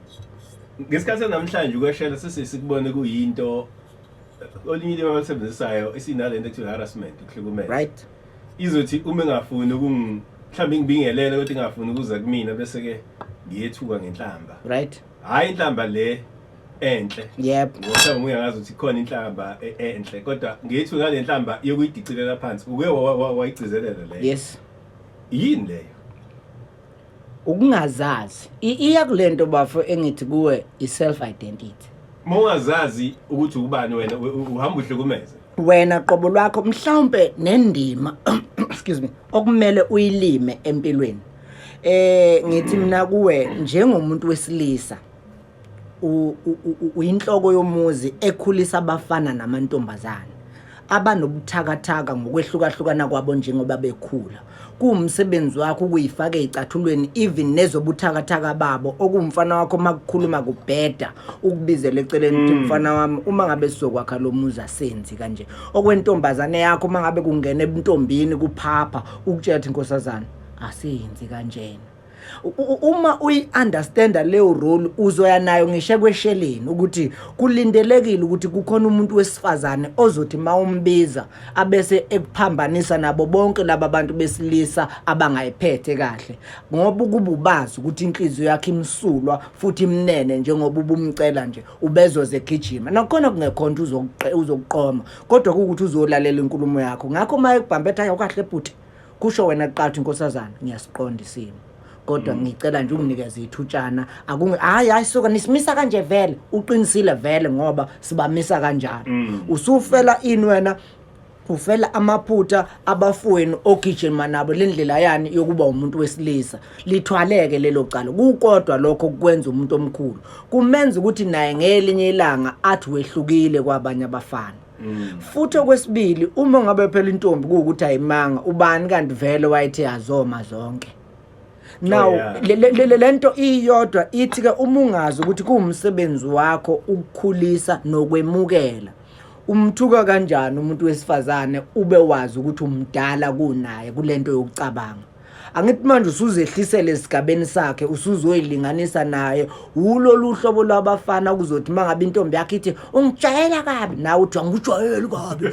ngesikhathi namhlanje ukweshela sesisikubone kuyinto olunye ulimi abalisebenzisayo esinalento ekuthiwa harassment, ukuhlukumeza. Izothi uma engafuni mhlawumbe ngibingelele kodwa ingafuni ukuza kumina, bese ke ngiyethuka ngenhlamba. Hayi, inhlamba le enhle. Ngoba mhlawumbe uyangazi ukuthi khona inhlamba enhle, kodwa ngiyethuka ngale nhlamba yokuyidicilela phansi. Uke wayigcizelela leyo? Yes. Yini leyo? Ukungazazi. Iya kulento, bafo, engithi kuwe i self identity. Uma ungazazi ukuthi ubani wena, uhamba uhlukumeze. Wena qobo lwakho, mhlawumbe nendima, excuse me, okumele uyilime empilweni. Ngithi mina kuwe njengomuntu wesilisa, uyinhloko yomuzi ekhulisa abafana namantombazane abanobuthakathaka ngokwehlukahlukana kwabo njengoba bekhula. Kuwumsebenzi wakho ukuyifaka ey'cathulweni even nezobuthakathaka babo. Okuwumfana wakho, makukhuluma kubheda, ukubizela eceleni ukuthi, "Mfana wami, uma ngabe sizokwakha lo muzi, asenzi kanje." Okwentombazane yakho, uma ngabe kungena ebuntombini kuphapha, ukutshela ukuthi, "Nkosazana, asenzi kanjena." Uma uyi-understanda leyo role, uzoya nayo ngisho ekwesheleni ukuthi kulindelekile ukuthi kukhona umuntu wesifazane ozothi uma umbiza abese ekuphambanisa nabo bonke laba bantu besilisa abangayiphethe kahle, ngoba ukuba ubazi ukuthi inhliziyo yakhe imsulwa futhi imnene njengoba ubumcela nje, ubezoze egijima. Nakhona kungekhona uzokuqoma, kodwa kuwukuthi uzolalela inkulumo yakho. Ngakho uma ekubhambe ethi, "Awukahle bhuti," kusho wena kuqatha, "Inkosazana, ngiyasiqonda isimo, kodwa ngicela nje unginikeze ithutshana." Akunge, "Hayi, hayi, suka, nisimisa kanje vele." Uqinisile vele, ngoba sibamisa kanjalo. Usufela ini wena? Ufela amaphutha abafowenu ogijima nabo le ndlela yani yokuba umuntu wesilisa. Lithwaleke lelo cala kukodwa. Lokho kwenza umuntu omkhulu, kumenza ukuthi naye ngelinye ilanga athi wehlukile kwabanye abafana. Futhi okwesibili, uma ngabe phela intombi kuwukuthi ayimanga, ubani kanti vele wayethi azoma zonke? Now lento iyodwa ithi ke, uma ungazi ukuthi kuwumsebenzi wakho ukukhulisa nokwemukela, umthuka kanjani umuntu wesifazane ube wazi ukuthi umdala kunaye kulento yokucabanga? Angithi manje usuzehlisela esigabeni sakhe, usuzoyilinganisa naye. Wulolu hlobo lwabafana kuzothi uma ngabe intombi yakhe ithi, "Ungijwayela kabi," nawe uthi, "Angikujwayeli kabi."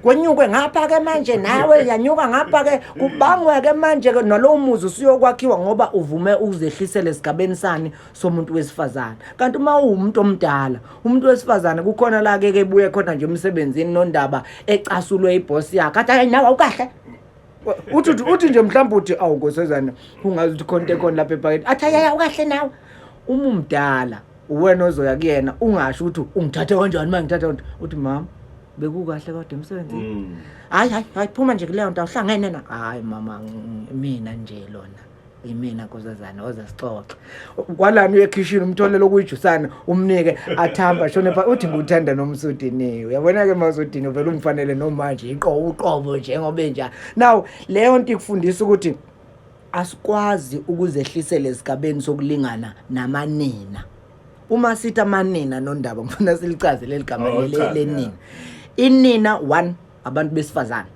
Kwenyuke ngapha-ke manje, nawe yanyuka ngapha-ke, kubangwe-ke manje-ke nalowo muzi usuyokwakhiwa, ngoba uvume ukuzehlisela esigabeni sani? Somuntu wesifazane. Kanti uma uwumuntu omdala, umuntu wesifazane kukhona la ke kebuye khona nje emsebenzini, nondaba, ecasulwe ibhosi yakhe, athi, "Hayi, nawe awukahle." Uthi nje mhlawumbe uthi, "Awu nkosazana, ungazi ukuthi khona into ekhona lapha ephakethe." Athi, "Hayi, awukahle nawe." Uma umdala, uwena ozoya kuyena, ungasho ukuthi, "Ungithathe kanjani uma ngithatha kanjani?" Uthi, "Mama, bekukahle kodwa emsebenzini?" "Hayi, hayi, hayi, phuma nje kuleyo nto, awuhlangene na." "Hayi mama, mina nje lona imina nkosazana, oza sixoxe kwalana." Uye ekhishini, umtholele okuyijusana, umnike, athamba shone pha. Uthi, "Ngikuthanda nomsudini." Uyabona-ke, masudini uvele umfanele nomanje iqobo uqobo njengoba enjalo. Now leyo nto ikufundisa ukuthi asikwazi ukuzehlisela esigabeni sokulingana namanina. Uma sithi amanina, nondaba, ngifuna silichaze leli gama. Oh, chaza. Lenina, inina, one, abantu besifazane.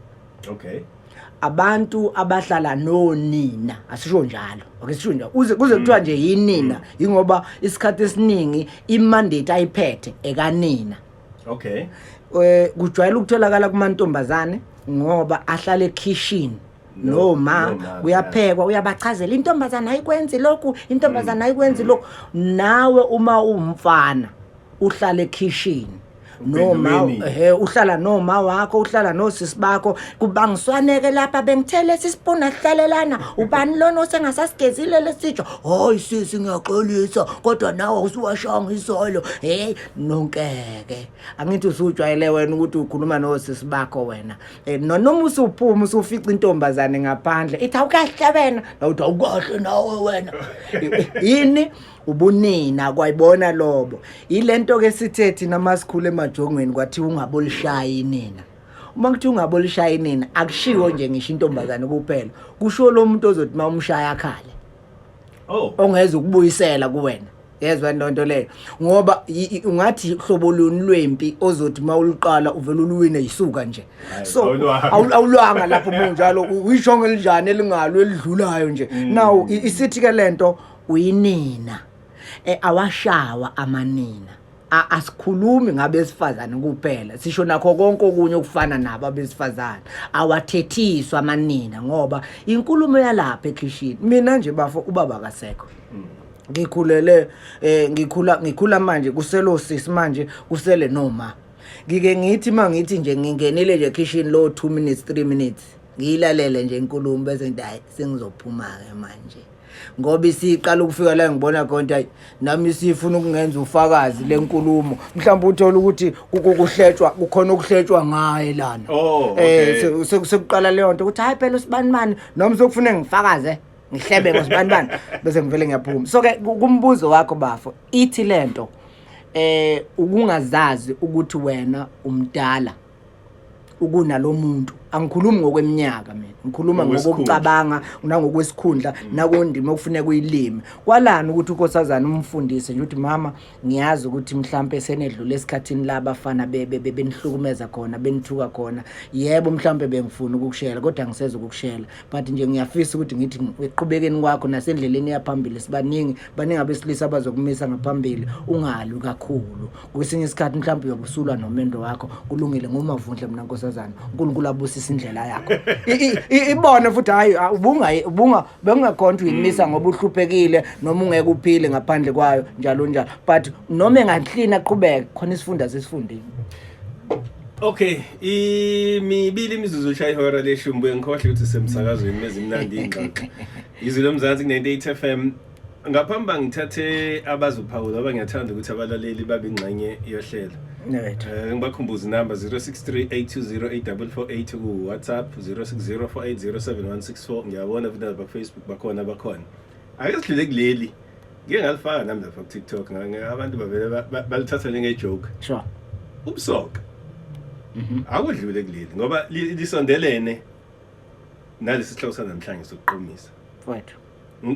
Abantu abahlala nonina, asisho njalo, ake sisho njalo, uze kuze kuthiwa nje yinina, ingoba isikhathi esiningi imandate ayiphethe ekanina. Kujwayele ukutholakala kumantombazane ngoba ahlala ekitchen noma noma, kuyaphekwa, uyabachazela, "Intombazana ayikwenzi lokhu, intombazana ayikwenzi lokhu." Nawe uma uwumfana uhlala ekitchen. Noma Uphenduleni. ehe, uhlala noma wakho, uhlala nosisi bakho, kubangiswaneke lapha, bengithele sisipuna sihlalelana, ubani lona osengasasigezile lesitsho? Hayi sisi, ngiyaxolisa, kodwa nawe usuwashanga isolo. Hey, nonkeke, angithi usujwayele wena ukuthi ukhuluma nosisi bakho wena. Noma usuphuma usufica intombazane ngaphandle, ithi awukahle wena, nawuthi awukahle nawe wena. Yini ubunina kwayibona lobo? Ilento ke sithe thina masikhule emajongweni kwathiwa ungabolishaya inina. Uma kuthiwa ungabolishaya inina, akushiwo nje ngisho intombazane kuphela, kusho lo muntu ozothi uma umshaya akhale. Oh. Ongeza ukubuyisela kuwena, yezwa lonto leyo, ngoba ungathi hlobo luni lwempi ozothi mawuliqala uvela uluwine yisuka nje. Hayi, So awulwanga. Awulwanga lapho munjalo, uyishongo elinjani elingalo elidlulayo nje. Now isithi ke lento uyinina, awashawa amanina. Asikhulumi ngabesifazane kuphela, sisho nakho konke okunye okufana nabo abesifazane. Awathethiswa amanina ngoba inkulumo yalapha ekhishini. Mina nje bafo, ubaba akasekho, ngikhulele ngikhula manje kuselo sisi, manje kusele noma ngike ngithi mangithi nje ngingenile nje ekhishini lo 2 minutes, 3 minutes, ngiyilalele nje inkulumo, bese ngithi hayi, sengizophuma ke manje, ngoba isiqala ukufika la ngibona khona, hayi nami sifuna ukungenza ufakazi lenkulumo. Mhlawumbe uthola ukuthi kuhletshwa, kukhona ukuhletshwa ngaye lana. Oh, okay. Sekuqala leyo nto ukuthi hayi phela usibani mani, noma sokufuna ngifakaze ngihlebe ngosibani bani, bese ngivele ngiyaphuma. So ke kumbuzo wakho bafo, ithi lento ukungazazi ukuthi wena umdala ukunalomuntu. Angikhulumi ngokweminyaka mina, ngikhuluma Ngokwesikhundla. Ngokucabanga nangokwesikhundla nakondima okufuneka uyilime. Kwalana ukuthi unkosazana umfundise nje ukuthi mama, ngiyazi ukuthi mhlambe senedlule esikhathini la abafana benihlukumeza khona, benithuka khona. Yebo, mhlambe bengifuna ukukushela, kodwa angiseze ukukushela, but nje ngiyafisa ukuthi ngithi eqhubekeni kwakho nasendleleni yaphambili, sibaningi, baningi abesilisa abazokumisa ngaphambili, ungalwi kakhulu. Kwesinye isikhathi mhlawumbe uyobusulwa nomendo wakho, kulungile ngomavundle. Mina nkosazana, uNkulunkulu abusise indlela yakho. Ibone futhi hayi, ubunga bengingakhona uyimisa ngoba uhluphekile noma ungeke uphile ngaphandle kwayo, njalo njalo. But noma enganhlini aqhubeke khona isifunda sesifundile. Okay, imibili imizuzu ishaya ihora leshumi, buye ngikhohle ukuthi semsakazweni nezimnandi ingxoxo. Izwi lomzansi ku-98 FM. Ngaphambi ngithathe abazophawula, ngoba ngiyathanda ukuthi abalaleli babe ingxenye yohlelo. Right. Ngibakhumbuza inamba 0638208448 ku WhatsApp, 0604807164. Ngiyabona futhi nalapha ku Facebook bakhona bakhona. Ake sidlule kuleli. Ngike ngalifaka nami lapha ku TikTok, abantu bavele balithatha njenge joke. Ubusoka. Akudlule kuleli ngoba lisondelene nalesi sihloko sanamhlanje sokuqhumisa. Mfowethu.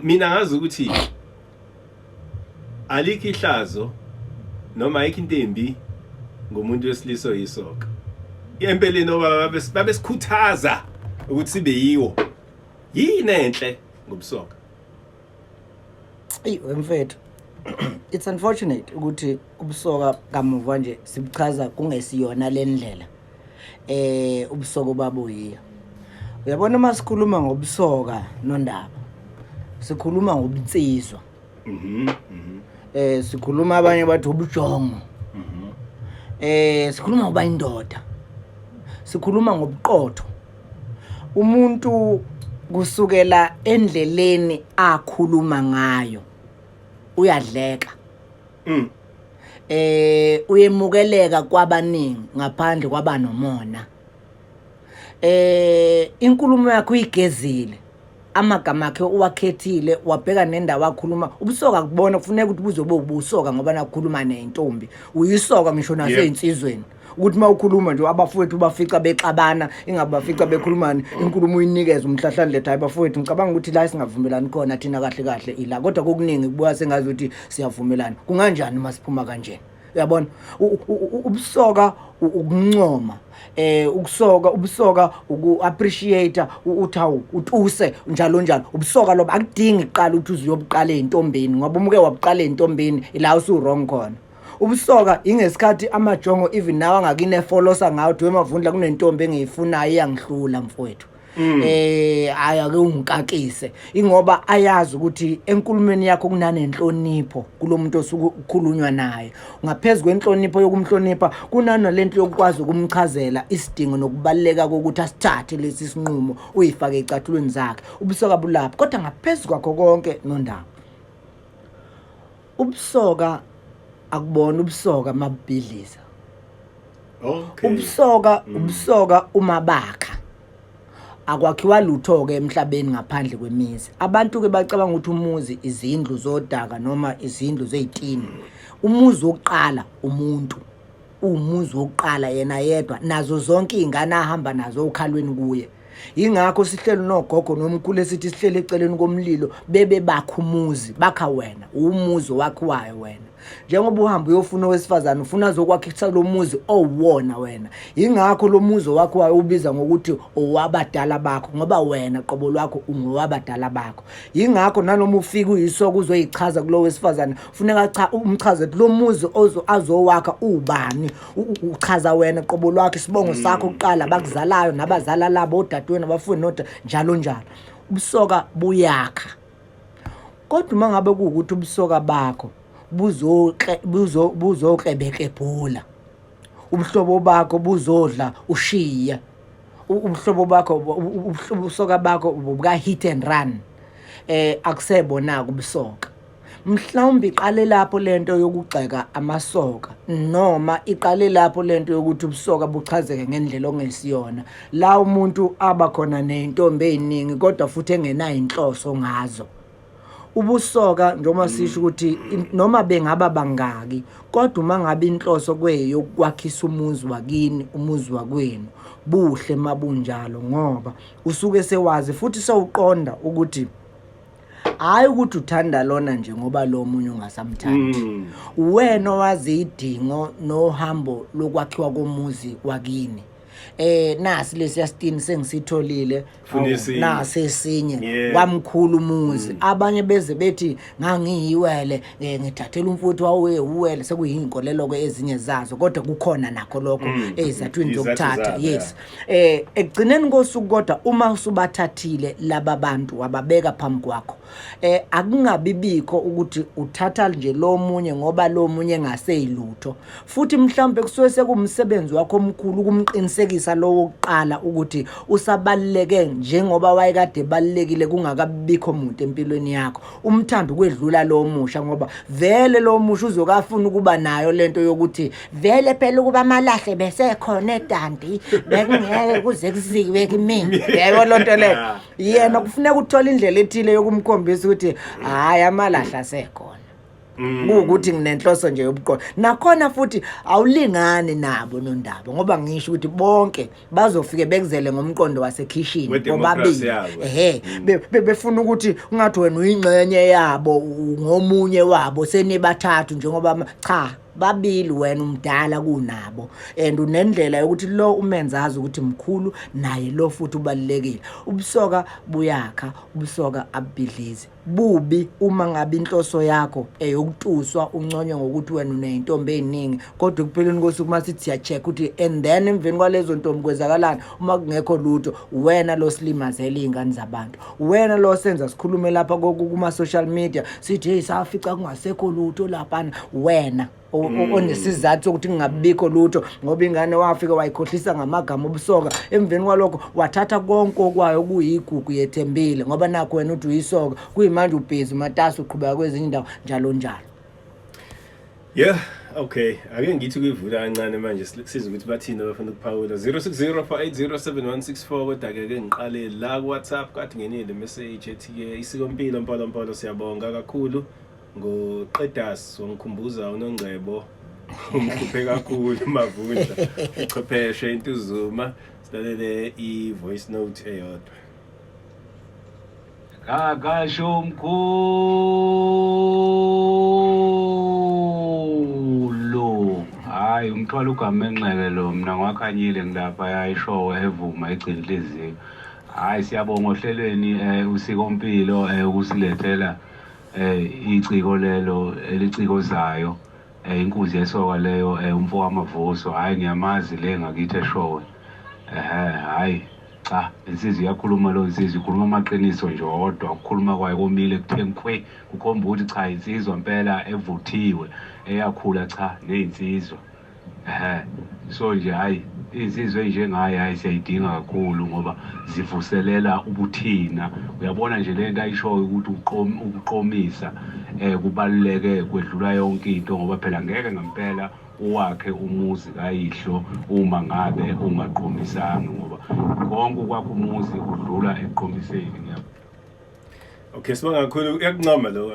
Mina ngazi ukuthi alikho ihlazo noma ayikho into embi ngomuntu wesilisa oyisoka. Empeleni obaba babesikhuthaza ukuthi sibe yiwo. Yini enhle ngobusoka? Eyi wemfethu, it's unfortunate ukuthi ubusoka kamuva nje sibuchaza kungesiyona le ndlela ubusoka babuyiyo. Uyabona, uma sikhuluma ngobusoka nondaba, sikhuluma ngobunsizwa. Sikhuluma, abanye bathi ubujongo. Sikhuluma ngoba indoda, sikhuluma ngobuqotho. Umuntu kusukela endleleni akhuluma ngayo uyadleka. Uyemukeleka kwabaningi ngaphandle kwabanomona. Inkulumo yakhe uyigezile, amagama akhe uwakhethile, wabheka nendawo akhuluma. Ubusoka kubona kufuneka ukuthi buzobe ubusoka, ngoba nakukhuluma nentombi uyisoka, ngisho nasey'nsizweni, ukuthi uma ukhuluma nje abafowethu bafica bexabana, ingabe bafica bekhulumani, inkulumo uyinikeze umhlahlandlela. Hayi bafowethu, ngicabanga ukuthi la singavumelani khona thina kahle kahle ila, kodwa kokuningi kubuka sengazi ukuthi siyavumelana. Kunganjani uma siphuma kanje? Uyabona, ubusoka ukuncoma, ukusoka, ubusoka uku-appreciate, uthi hawu, utuse, njalo njalo. Ubusoka lobo akudingi kuqala ukuthi uze uyobuqala ey'ntombini, ngoba uma uke wabuqala ey'ntombini ila usu-wrong khona. Ubusoka ingesikhathi amajongo even nawe angakine efolosa ngawo uthi wemavundla, kunentombi engiyifunayo, iyangihlula mfowethu. Hayi, ake ungikakise, ingoba ayazi ukuthi enkulumeni yakho kunanenhlonipho kulomuntu osuke ukhulunywa naye. Ngaphezu kwenhlonipho yokumhlonipha, kunanalento yokukwazi ukumchazela isidingo nokubaluleka kokuthi asithathe lesi sinqumo, uyifake ecathulweni zakhe. Ubusoka bulapho, kodwa ngaphezu kwakho konke, nondaba, ubusoka akubona ubusoka mabubhidliza. Ubusoka, ubusoka uma bakha, akwakhiwa lutho-ke emhlabeni ngaphandle kwemizi. Abantu-ke bacabanga ukuthi umuzi izindlu zodaka noma izindlu zey'tini. Umuzi wokuqala umuntu uwumuzi wokuqala yena yedwa, nazo zonke iy'ngane ahamba nazo okhalweni kuye. Yingakho sihleli nogogo nomkhulu esithi sihleli eceleni komlilo, bebe bakha umuzi, bakha wena, umuzi owakhiwayo wena. Njengoba uhamba uyofuna owesifazane, ufuna azokwakhisa lo muzi owuwona wena. Yingakho lo muzi owakhiwayo ubiza ngokuthi owabadala bakho, ngoba wena qobo lwakho ungowabadala bakho. Yingakho nanoma ufika uyisoka uzoyichaza kulo wesifazane, funeka cha umchaze ukuthi lo muzi azowakha ubani. Uchaza wena qobo lwakho, isibongo sakho kuqala, abakuzalayo nabazala labo, odadewenu, abafowenu, noda, njalo njalo. Ubusoka buyakha, kodwa uma ngabe kuwukuthi ubusoka bakho buzoklebeklebhula, ubuhlobo bakho buzodla ushiye, ubuhlobo bakho, ubusoka bakho buka hit and run, akusebona ubusoka. Mhlawumbe iqale lapho lento yokugxeka amasoka, noma iqale lapho lento yokuthi ubusoka buchazeke ngendlela ongesiyona, la umuntu aba khona ney'ntombi ey'ningi kodwa futhi engenayo inhloso ngazo. Ubusoka, njengoba sisho ukuthi noma bengaba bangaki, kodwa uma ngabe inhloso kweyokwakhisa umuzi wakini, umuzi wakwenu, buhle mabunjalo, ngoba usuke sewazi futhi sewuqonda ukuthi hhayi ukuthi uthanda lona nje ngoba lo munye ungasamthandi. Wena owazi idingo nohambo lokwakhiwa komuzi wakini. Nasi lesiya sitini sengisitholile. Funa esinye. Nasi esinye. Wamkhulu umuzi. Abanye beze bethi ngangiyiwele, ngithathela umfuthu wawuwele, sekuyinkolelo ke ezinye zazo, kodwa kukhona nakho lokho ezizathwini Izathu zokuthatha. zabo. Yes, ekugcineni kosuku, kodwa uma usubathathile laba bantu wababeka phambi kwakho, akungabi bikho ukuthi uthatha nje lo munye ngoba lo munye engaseyilutho. Futhi mhlawumbe kusuke sekumsebenzi wakho omkhulu ukumqinisekisa lo wokuqala ukuthi usabaluleke njengoba wayekade ebalulekile kungakabikho muntu empilweni yakho, umthanda ukwedlula lo musha, ngoba vele lo musha uzokafuna ukuba nayo lento yokuthi vele phela ukuba amalahle besekhona edandi, bekungeke kuze kuziwe kimina, yebo, lonto leyo. Yena kufuneka uthole indlela ethile yokumkhombisa ukuthi hhayi, amalahle asekhona, kuwukuthi nginenhloso nje yobuqotho. Nakhona futhi awulingani nabo, nondaba, ngoba ngisho ukuthi bonke bazofike bekuzele ngomqondo wasekhishini. We-democracy bobabili yabo. Ehe, befuna ukuthi ungathi wena uyingxenye yabo, ngomunye wabo, senibathathu, njengoba cha, babili, wena umdala kunabo, and unendlela yokuthi lo umenza azi ukuthi mkhulu naye, lo futhi ubalulekile. Ubusoka buyakha, ubusoka abubhidlizi. Bubi uma ngabe inhloso yakho eyokutuswa, unconywe ngokuthi wena uney'ntombi ey'ningi, kodwa ekupheleni kosuku uma sithi siya-check ukuthi and then emveni kwalezo ntombi kwenzakalani, uma kungekho lutho, wena lo silimazela iy'ngane zabantu, wena lo senza sikhulume lapha kuma-social media sithi hey, safica kungasekho lutho laphana, wena onesizathu sokuthi kungabikho lutho, ngoba ingane wafika wayikhohlisa ngamagama obusoka, emveni kwalokho wathatha konke okwayo okuyigugu yethembile, ngoba nakho wena uthi uyisoka, kuyimanje ubhizi umatasa uqhubeka kwezinye indawo, njalo njalo. Yeah, okay. Ake ngithi kuyivula kancane manje sizwe ukuthi bathini abafuna ukuphawula. 0604807164. Kodwa ke ke ngiqale la ku WhatsApp, kade ngenile message ethi ke isikompilo mpolo mpolo, siyabonga kakhulu ngoqedas, wangikhumbuza uNongcebo, umhluphe kakhulu Mavundla, uchwepheshe intuzuma. Silalele i voice note eyodwa. Gagasho mkhulu, hayi, umthwalo ugamenxeke lo. Mina ngwakhanyile, ngilapha yayishowe evuma igcina inhliziyo. Hayi, siyabonga ohlelweni usikompilo ukusilethela iciko lelo elicikozayo, inkunzi yesoka leyo, umfo wamavuso. Hayi, ngiyamazi le ngakithi eshowe. Ehe, hayi. Cha, insizwa iyakhuluma lo nsizwa ikhuluma amaqiniso nje wodwa, ukukhuluma kwayo komile kuthe nkhwe, kukhomba ukuthi cha insizwa impela evuthiwe eyakhula cha neyinsizwa. Ehhe. So nje hayi insizwa enjengaye hayi siyayidinga kakhulu ngoba zivuselela ubuthina. Uyabona nje lento ayishoyo ukuthi ukuqomisa kubaluleke kwedlula yonke into ngoba phela ngeke ngempela uwakhe umuzi kayihlo uma ngabe ungaqomisanga ngoba konke ukwakha umuzi udlula ekuqomiseni. Ngiyabonga. Okay, sibonga kakhulu uyakuncoma lo.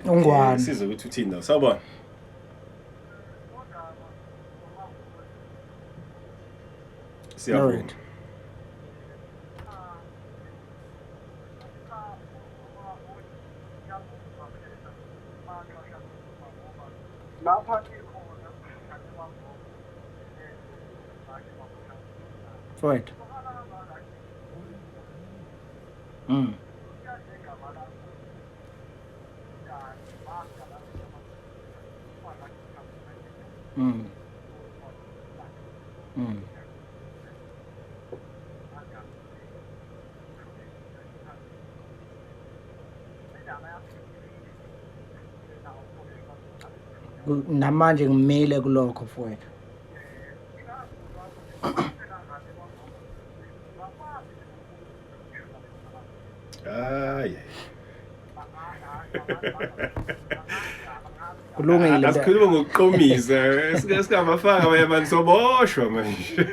Ungwane. Sizwe ukuthi uthini lo. Sawubona. Siyavuma. Alright. Right. Mm. Mm. Mm. Namanje ngimile kulokho mfowethu. Hayi. Kulungile. Asikhuluma ngokuqomisa, singabafaka abanye abantu soboshwa manje.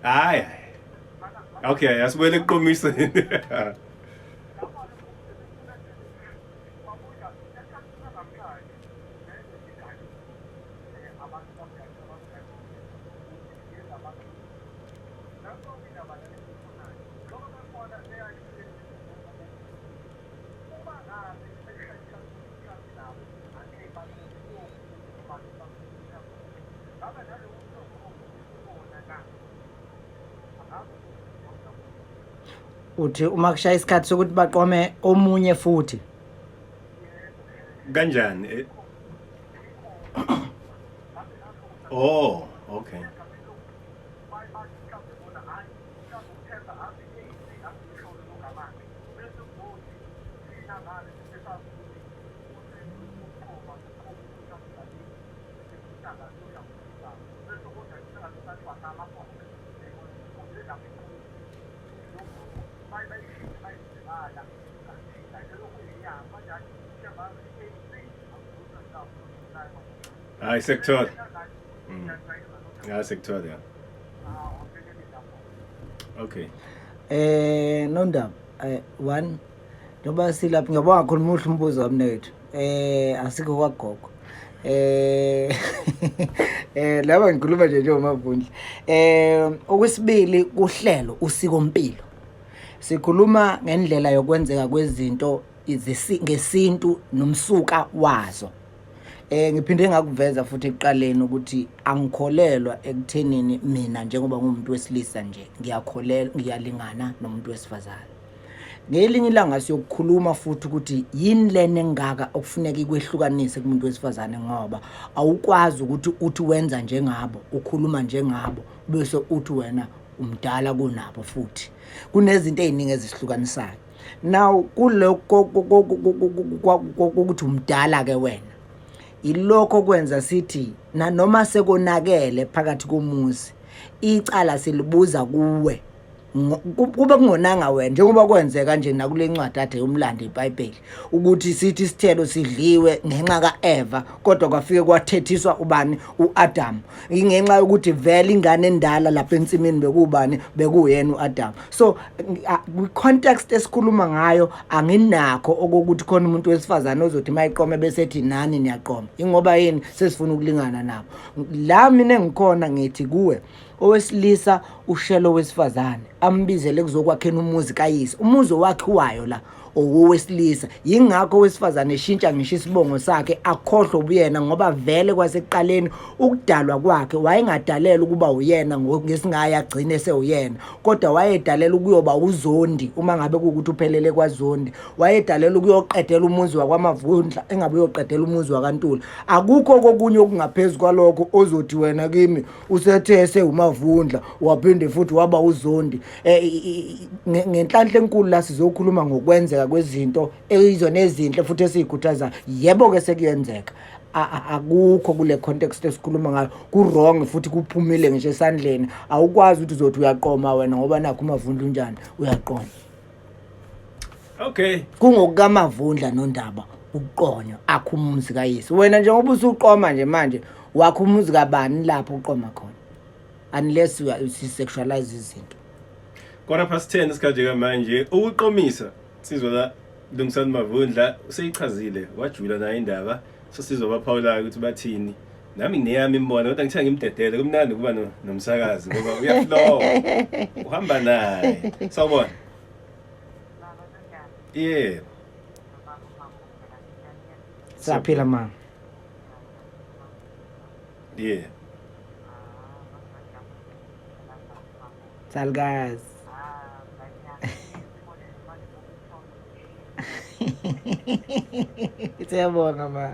Hayi. Okay, asibuyele ekuqomiseni. Uthi uma kushaya isikhathi sokuthi baqome omunye futhi. Kanjani? Oh, okay. Hayi sekuthola. Hayi sekuthola ya. Okay. Nondaba one njengoba silapha ngiyabonga kakhulu muhle umbuzo wami nethu. Asikho kwagogo. Laba ngikhuluma nje njengoMavundla. Okwesibili kuhlelo usikompilo. Sikhuluma ngendlela yokwenzeka kwezinto ngesintu nomsuka wazo. Ngiphinde ngakuveza futhi ekuqaleni ukuthi angikholelwa ekuthenini mina njengoba ngumuntu wesilisa nje ngiyakholelwa ngiyalingana nomuntu wesifazane. Ngelinye ilanga siyokukhuluma futhi ukuthi yini lena engaka okufuneka ikwehlukanise kumuntu wesifazane ngoba awukwazi ukuthi uthi wenza njengabo, ukhuluma njengabo bese uthi wena umdala kunabo futhi. Kunezinto eziningi ezisihlukanisayo. Now kulokho ukuthi umdala ke wena ilokho kwenza sithi nanoma sekonakele phakathi komuzi icala silibuza kuwe kube kungonanga wena njengoba kwenzeka nje nakule ncwadi ade yomlando iBhayibheli ukuthi sithi isithelo sidliwe ngenxa kaEva kodwa kwafike kwathethiswa ubani uAdam ingenxa yokuthi vele ingane endala lapha ensimini bekubani bekuyena uAdam. So kwi context esikhuluma ngayo anginakho okokuthi khona umuntu wesifazane ozothi mayiqome bese ethi nani niyaqoma, ingoba yini sesifuna ukulingana nabo. La mina engikhona ngithi kuwe owesilisa ushelo wesifazane ambizele kuzokwakhena umuzi kayise, umuzi owakhiwayo la Owesilisa, yingakho owesifazane eshintsha ngisho isibongo sakhe, akhohlwe ubuyena, ngoba vele kwasekuqaleni ukudalwa kwakhe wayengadalelwa ukuba uyena ngesingaye agcine sewuyena, kodwa wayedalela ukuyoba uZondi. Uma ngabe kuwukuthi uphelele kwaZondi, wayedalela ukuyoqedela umuzi wakwaMavundla, engabe uyoqedela umuzi wakaNtuli. Akukho kokunye okungaphezu kwalokho ozothi wena kimi usethe sewuMavundla waphinde futhi waba uZondi. Ngenhlanhla enkulu la sizokhuluma ngokwenzeka kwezinto eyizona ezinhle futhi esiyikhuthazayo. Yebo-ke, sekuyenzeka, akukho kule context esikhuluma ngayo ku-wrong futhi kuphumile ngisho esandleni. Awukwazi ukuthi uzothi uyaqoma wena ngoba nakho uMavundla unjani, uyaqoma. KungokukaMavundla nondaba ukuqonywa akho umuzi kayise. Wena njengoba usuqoma nje manje, wakho umuzi kabani lapho uqoma khona, unless you sexualize izinto. 10:15 isikhathi manje. Ukuqomisa sizwa la, Lungisani Mavundla useyichazile wajula nayo indaba, sesizwa abaphawulayo ukuthi bathini. Nami ngineyami imibono, kodwa ngithe ngimdedele. Kumnandi ukuba nomsakazi ngoba uyaflow, uhamba naye. Sawubona. Yebo. Siyaphila, ma. Salukazi. Siyabonga, ma.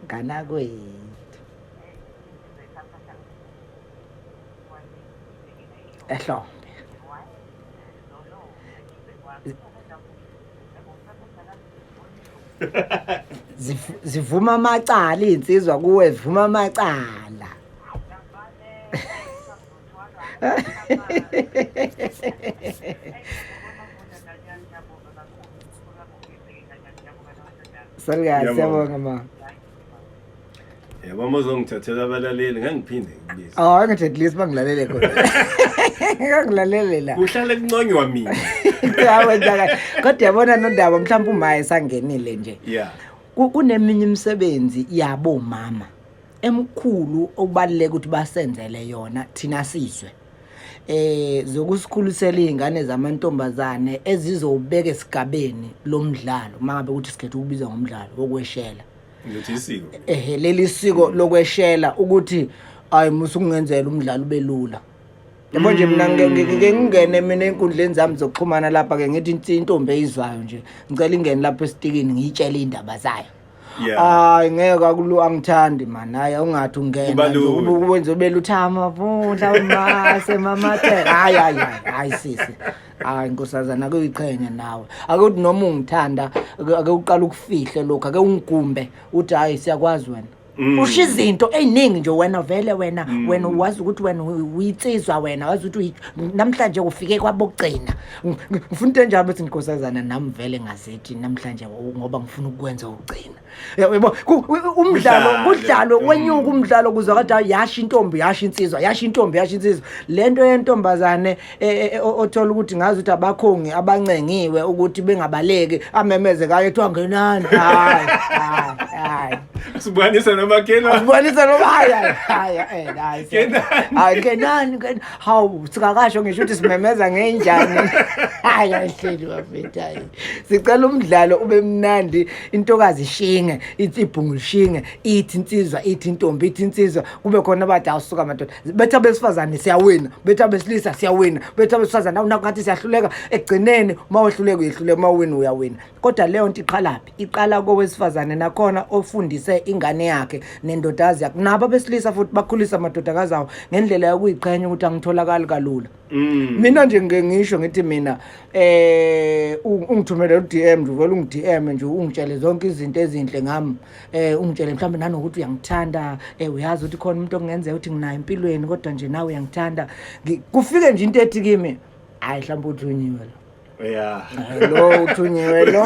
Nganakwethu ehlombe. Zivuma amacala iy'nsizwa kuwe, zivuma amacala. Salukazi, siyabonga, ma. Yabo, uma uzongithathela abalaleli, ngangiphinde ngikubize. Oh, angithi at least bangilalele khona. Ngangilalele la. Kuhlale kunconywa mina. Awenza kahle. Kodwa yabona nondaba, mhlawumbe uma esangenile nje. Kuneminye imisebenzi yabomama emkhulu okubaluleka ukuthi basenzele yona thina sizwe. Zokusikhulisela izingane zamantombazane ezizobeka esigabeni lomdlalo, mangabe ukuthi sikhetha ukubiza ngomdlalo wokweshela. Ngizothi isiko. Ehe, leli siko lokweshela, ukuthi ayi, musu kungenzela umdlalo ube lula. Yabo nje, mina ngike ngingene mina ey'nkundleni zami zokuxhumana lapha ke, ngithi intombi eyizwayo nje, ngicela ingene lapha esitikini, ngiyitshele iy'ndaba zayo. Hayi, ngeke, akulu, angithandi man. Hayi, awungathi ungena Kuba nje, lula. Wenze ube luthama vundla umase mamatheka. Hayi, hayi, hayi, hayi sisi, hayi nkosazana, ake uyiqhenye nawe, ake uthi noma ungithanda, ake uqale ukufihle lokhu, ake ungigumbe uthi hayi, siyakwazi wena. Usho izinto ey'ningi nje wena, vele wena, wena wazi ukuthi wena uyinsizwa, wena wazi ukuthi namhlanje ufike kwabokugcina. Ngifuna into enjalo, bethi nkosazana, nami vele ngazithi namhlanje ngoba ngifuna ukukwenza ukugcina. Yabo, umdlalo Kudlalwe. Kudlalwe, wenyuka umdlalo kuzwa kade yasho intombi, yasho insizwa, yasho intombi, yasho insizwa. Lento yentombazane othola ukuthi ngazi ukuthi abakhongi abancengiwe ukuthi bengabaleki, amemeze kaye kuthiwa ngenani. Hayi, hayi, hayi. Sibukanisa nomakhelwane. Asibonisa noma hayi, hayi, hayi, hayi. Ngenani. Hayi, ngenani, ngenani. Hawu, sikakasho ngisho ukuthi simemeza ngenjani. Hayi, ayihleli bafethu, hayi. Sicela umdlalo ube mnandi, intokazi ishinge, ithi ibhungu lishinge, ithi insizwa, ithi intombi, ithi insizwa, kube khona abathi awusuka madoda. Bethi abesifazane siyawina, bethi abesilisa siyawina, bethi abesifazane awunakho ngathi siyahluleka. Ekugcineni uma wehluleka uyehluleka, uma uwina uyawina. Kodwa leyo nto iqalaphi? Iqala kowesifazane nakhona ofundise ingane yakhe nendodazi yakhe. Nabo abesilisa futhi bakhulisa amadodakazi awo ngendlela yokuyiqhenya ukuthi angitholakali kalula. Mina nje ngike ngisho ngithi mina ungithumele u-DM nje, uvele ungi-DM nje, ungitshele zonke izinto ezinhle ngami, ungitshele mhlawumbe nanokuthi uyangithanda, uyazi ukuthi khona umuntu okungenzeka ukuthi nginayo empilweni, kodwa nje nawe uyangithanda. Kufike nje into ethi kimi, hayi, mhlawumbe uthunyiwe lo. Lo uthunyiwe lo,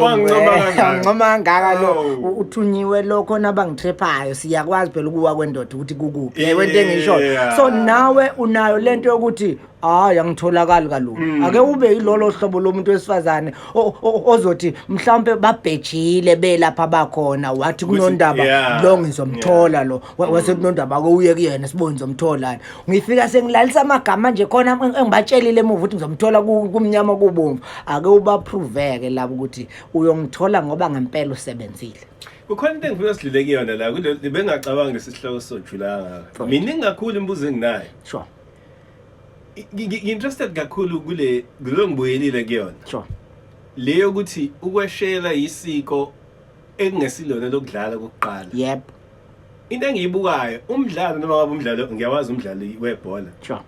Wangincoma kangaka. uzoncoma kangaka lo. Oh. Uthunyiwe lo, khona abangitrephayo. Siyakwazi phela ukuwa kwendoda ukuthi kukuphi, yebo, into engisho. So nawe unayo lento yokuthi Hayi, angitholakali kalula. Ake ube yilolo hlobo lomuntu wesifazane ozothi mhlawumbe babhejile belapha bakhona, wathi kunondaba lo ngizomthola lo, wase kunondaba ke uye kuyena sibone ngizomthola. Ngifika sengilalisa amagama nje khona engibatshelile emuva ukuthi ngizomthola kumnyama kubomvu. Ake ubaproveke labo ukuthi uyongithola ngoba ngempela usebenzile. Kukhona into engifuna sidlule kuyona la, kule bengacabangi lesi sihloko sojula kangaka. Miningi kakhulu imibuzo enginayo. Sure. Ngi-interested kakhulu kule kulo ngibuyelile kuyona. Sure. Le yokuthi ukweshela isiko ekungesilona lokudlala kokuqala. Yep. Into engiyibukayo umdlalo, noma ngabe umdlalo ngiyawazi umdlalo webhola. Sure.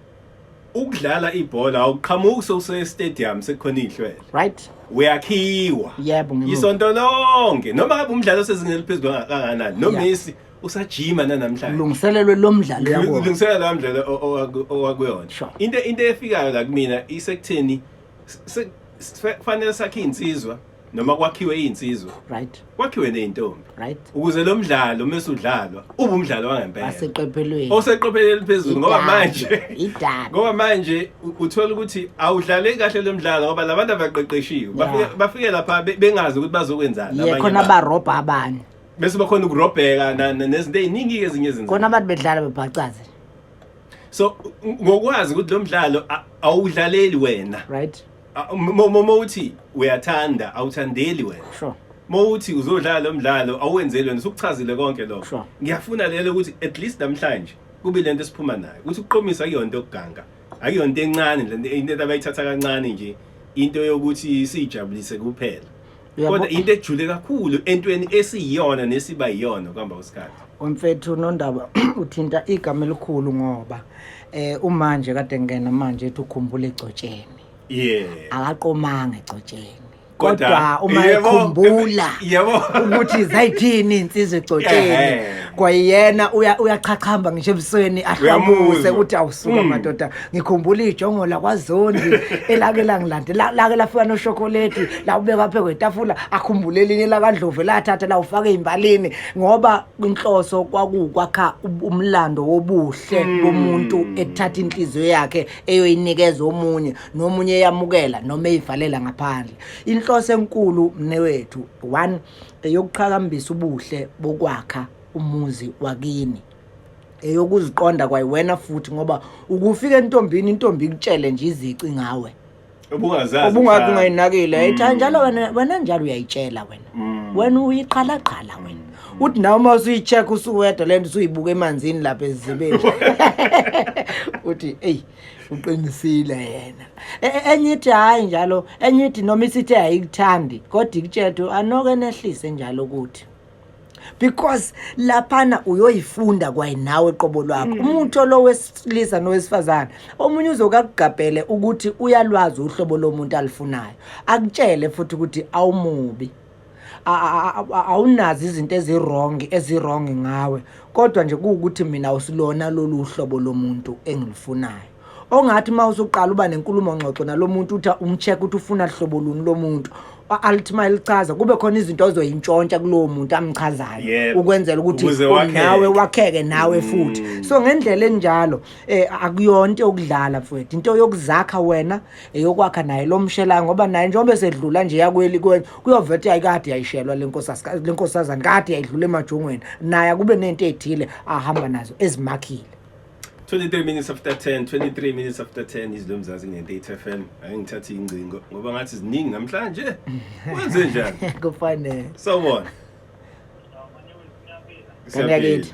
Ukudlala ibhola awuqhamuki sewuse stadium sekukhona ihlwele. Right. Uyakhiwa. Yebo, ngemuva. Isonto lonke noma ngabe umdlalo osezingeni eliphezulu kangakanani, no Messi usajima nanamhlanje. Lungiselelwe lo mdlalo yakho. Lungiselela lo mdlalo owakuyona. Sure. Into efikayo la kumina isekutheni kufanele sakhe insizwa noma kwakhiwe izinsizwa. Right. Kwakhiwe nezintombi. Right. Ukuze lo mdlalo mase udlalwa ube umdlalo wangempela. Aseqephelweni. Oseqophelweni phezulu ngoba manje idaba. Ngoba manje uthola ukuthi awudlale kahle lo mdlalo ngoba labantu abaqeqeshiwe. Bafike lapha bengazi ukuthi bazokwenzani abanye. Khona barobha abanye. Bese bakhona ukurobheka nezinto eziningi ezinye ezinzima. Khona abantu bedlala bebhacaze. So ngokwazi ukuthi lo mdlalo awudlaleli wena. Right. Mawuthi uyathanda awuthandeli wena. Sure. Mawuthi uzodlala lo mdlalo awuwenzeli wena, usukuchazile konke lokho. Sure. Ngiyafuna lelo ukuthi at least namhlanje kube lento esiphuma nayo. Ukuthi ukuqomisa akuyonto yokuganga. Akuyonto encane le into abayithatha kancane nje, into yokuthi sijabulise kuphela. Kodwa into ejule kakhulu entweni esiyiyona nesiba yiyona kuhamba kwesikhathi. Umfethu Nondaba uthinta igama elikhulu ngoba umanje kade ngena manje ethi ukhumbula egcotsheni. Yeah. Akaqomanga egcotsheni. Kodwa uma ekhumbula ukuthi zayithini insizwe egcotsheni, kwayena uyachachamba ngisho ebusweni ahlamuze ukuthi awusuka madoda, ngikhumbula ijongo lakwaZondi elake langilandela, lake lafika noshokoledi la ubeka phe kwetafula, akhumbule elinye lakaNdlovu lathatha la ufake imbalini, ngoba inhloso kwakukwakha umlando wobuhle bomuntu ethatha inhliziyo yakhe eyoyinikeza omunye, nomunye eyamukela noma eyivalela ngaphandle. Inhloso enkulu mnewethu, one, eyokuqhakambisa ubuhle bokwakha umuzi wakini, eyokuziqonda kwayiwena futhi, ngoba ukufika entombini intombi ikutshele nje izici ngawe obungazazi, obungathi ungayinakile, ithi njalo wena njalo uyayitshela wena, wena uyiqhalaqhala wena, uthi nawe uma usuyi-check usuwedwa lento usuyibuka emanzini lapha ezizibeni, uthi eyi uqinisile yena. Enye ithi hayi njalo, enye ithi noma isithi ayikuthandi kodwa ikutshela anoke nehlise njalo ukuthi because laphana uyoyifunda kwayinawe qobo lwakho. Umuntu lo wesilisa nowesifazane, omunye uzokakugabhele ukuthi uyalwazi uhlobo lomuntu alifunayo, akutshele futhi ukuthi awumubi, awunazi izinto eziwrong ngawe, kodwa nje kuwukuthi mina usilona lolu hlobo lomuntu engilifunayo. Ongathi uma usuqala uba nenkulumo ngxoxo nalomuntu uthi umcheck ukuthi ufuna hlobo luni lomuntu, ultimately lichaza kube khona izinto ozoyintshontsha kulowo muntu amchazayo, ukwenzela ukuthi nawe wakheke nawe futhi. So ngendlela enjalo akuyonto yokudlala mfowethu, into yokuzakha wena, eyokwakha naye lo mshelayo, ngoba naye njengoba esedlula nje yakweli kuyovetha ayikade yayishelwa lenkosazana, kade yayidlula emajongweni, naye akube nento ethile ahamba nazo ezimakhile. 23 minutes after 10, 23 minutes after 10 izwi lomzazi nge-8 FM. Ake ngithathe ingcingo ngoba ngathi ziningi namhlanje. Wenze njani? Kufanele. Sawubona. Siyaphila.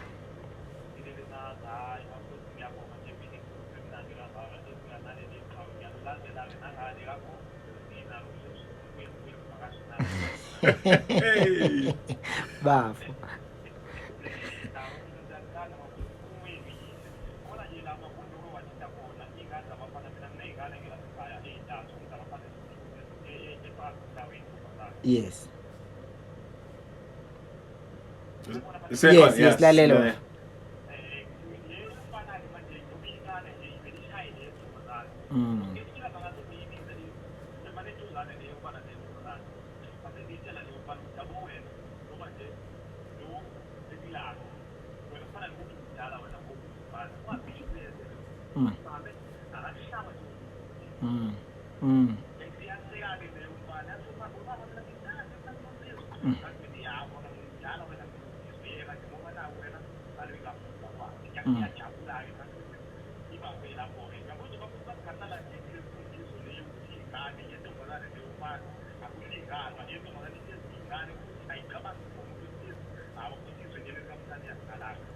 Bafo. Yes. Yes, yes, lalela.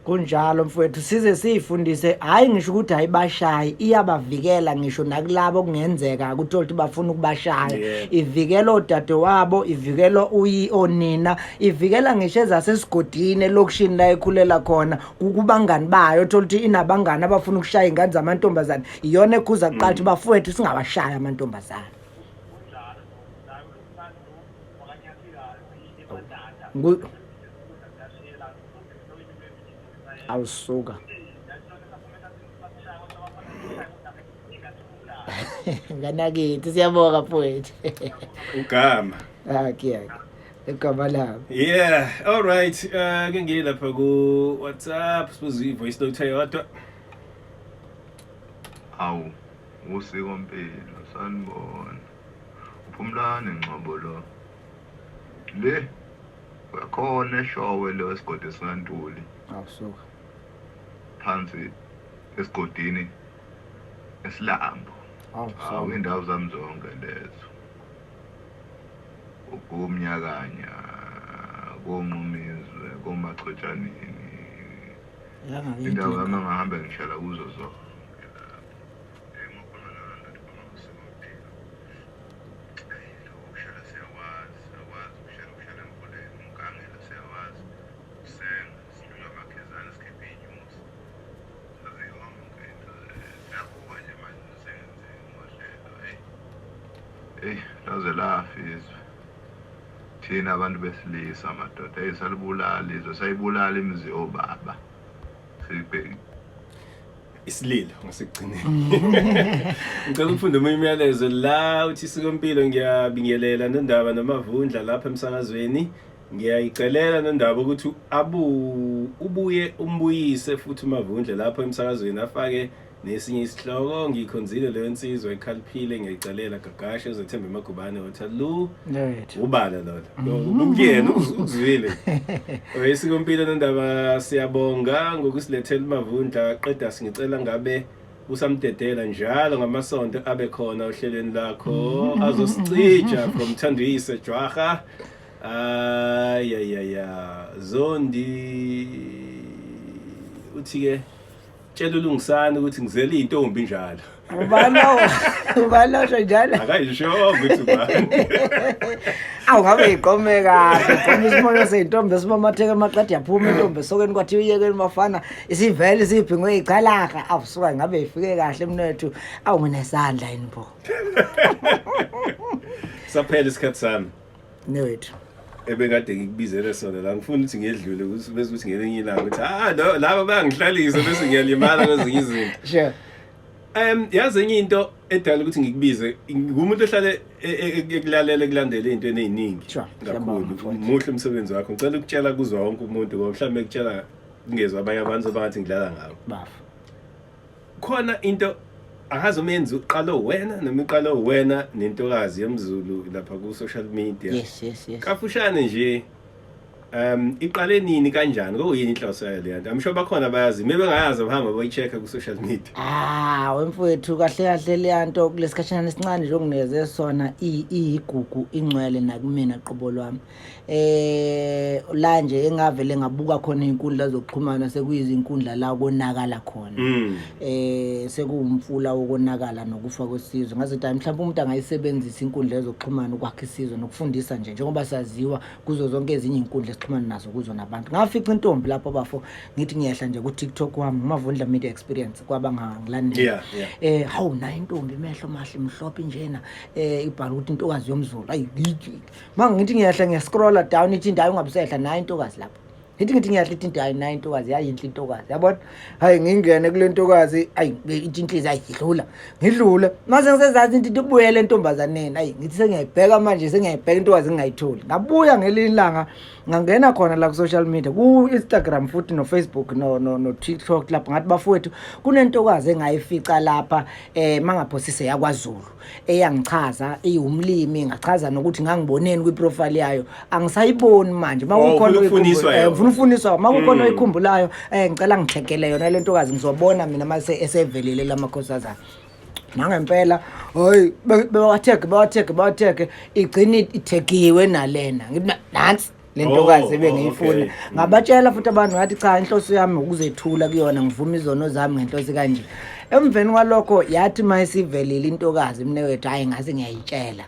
Kunjalo mfowethu, size siyifundise, hhayi ngisho ukuthi ayibashayi, iyabavikela ngisho nakulabo okungenzeka ukuthi ukuthi bafuna ukubashaya. Ivikela odadewabo, ivikela uyi onina, ivikela ngisho ezasesigodini elokishini la ekhulela khona, kubangani bayo, uthola ukuthi inabangani abafuna ukushaya iy'ngane zamantombazane, iyona ekhuza kuqala ukuthi bafowethu singawashaya amantombazane. Awusuka. Nganakithi siyabonga mfowethu. Ugama. Ah kiyake. Igama lami. Yeah, all right. Ke ngiye lapha ku WhatsApp sibuze i-voice note eyodwa. Awu, usiko mpilo sanibona. Uphumlani Ngcobo lo. Le uyakhona eshowe lo esigodi sikaNtuli. Awusuka. Phansi esigodini esilambo. Awu indawo zami zonke lezo. Ukumnyakanya konqumizwe komachotshaneni. Indawo yami engahamba ngihlala kuzo zonke lapho. Eyi laze lafa izwe. Thina abantu besilisa madoda, eyi salibulala izwe, sayibulala imizi yobaba. Sibheki Isililo ngasekugcineni. Ngicela ukufunda omunye umyalezo la uthi sikompilo ngiyabingelela nondaba nomavundla lapha emsakazweni. Ngiyayicelela nondaba ukuthi abu ubuye umbuyise futhi umavundla lapho emsakazweni afake nesinye isihloko. Ngikhonzile leyo nsizwa ekhaliphile, ngiyayicelela gagashe uzethemba emagubane Waterloo. Yethu. Ubala lona. Ukuyena uzwile. Oyisikompilo nondaba siyabonga ngokusilethela umavundla qeda singicela ngabe usamdedela njalo ngamasonto abe khona ohlelweni lakho azosicija from Thanduyise Jwaha. Ay ay ay Zondi uthi ke tshela ulungisani ukuthi ngizele intombi njalo. Ubani lo? Ubani lo osho njalo? Akayisho ukuthi ubani. Awu ngabe iqome kahle, iqome isimonyo seyintombi esimamatheka amaqadi yaphuma intombi esokeni kwathiwa iyekeni bafana isivele isibhingwe ichalaha. Awu suka ngabe ifike kahle mnethu. Awu nginesandla yini pho? Saphela isikhathi sami. Newethu. Ebekade ngikubizele sona la ngifuna ukuthi ngedlule ukuthi bese ukuthi ngelinye ilanga ukuthi ah no laba bayangihlalisa bese ngiyalimala kwezinye izinto. Sure. Yazi enye into edala ukuthi ngikubize ngumuntu ohlale ekulalela ekulandela izinto eziningi kakhulu. Muhle umsebenzi wakho. Ngicela ukutshela kuzwa wonke umuntu ngoba mhlawumbe ekutshela kungezwa abanye abantu abangathi ngidlala ngawo. Bafu. Khona into angazi umenzi uqalo wena noma iqalo wena nentokazi yomZulu lapha ku social media. Yes yes yes. Kafushane nje iqale nini kanjani kokuyini inhloso yayo le nto? I'm sure bakhona abayazi, maybe bengayazi bahamba bayi-check-a ku-social media. Ah wemfowethu kahle kahle le nto kulesikhashana esincane nje onginikeze sona iyigugu ingcwele nakumina qobo lwami. La nje engavele ngabuka khona izinkundla zokuxhumana sekuyizinkundla la konakala khona. Sekuwumfula wokonakala nokufa kwesizwe. Ngaze hayi mhlawumbe umuntu angayisebenzisa inkundla yezokuxhumana ukwakha isizwe nokufundisa nje njengoba saziwa kuzo zonke ezinye izinkundla esixhumana nazo kuzo nabantu. Ngafica intombi lapho bafo ngithi ngiyehla nje ku TikTok wami Mavundla Media Experience kwabangangilandela. Hawu nayo intombi imehlo mahle mhlophe njena ibhala ukuthi intokazi yomZulu. Ayi mangithi ngiyehla ngiyascrolla down ithi indawo ungabusehla nayo intokazi lapho. Ngithi ngiyahla ithi into, hayi, nayi intokazi, yayinhle intokazi, yabona. Hayi, ngingene kule ntokazi, ayi, ithi inhliziyo, ayi, ngidlula, ngidlule. Mase ngisezazi into ibuyele entombazaneni, ayi, ngithi sengiyayibheka manje, sengiyayibheka intokazi, ngingayitholi. Ngabuya ngelinye ilanga, ngangena khona la ku-social media, ku-Instagram futhi no-Facebook no-TikTok lapho, ngathi, bafowethu, kunentokazi engayifica lapha, mangaphosise yakwaZulu, eyangichaza, iwumlimi, ngachaza nokuthi ngangiboneni kwi-profile yayo, angisayiboni manje. Oh, Makukhona ufuna ukufuniswa yona. Ngifuna ufuniswa. Makukhona oyikhumbulayo, ngicela ngithekele yona le ntokazi, ngizobona mina mase esevelile lamakhosazana. Nangempela, hayi, bewathege, bewathege, bewathege, igcine ithegiwe nalena. Ngithi, nansi le ntokazi ebengiyifuna. Ngabatshela futhi abantu, ngathi, cha, inhloso yami ukuzethula kuyona, ngivuma izono zami ngenhloso kanje. Emveni kwalokho, yathi uma isivelile intokazi, mina wethu, hhayi, ngase ngiyayitshela,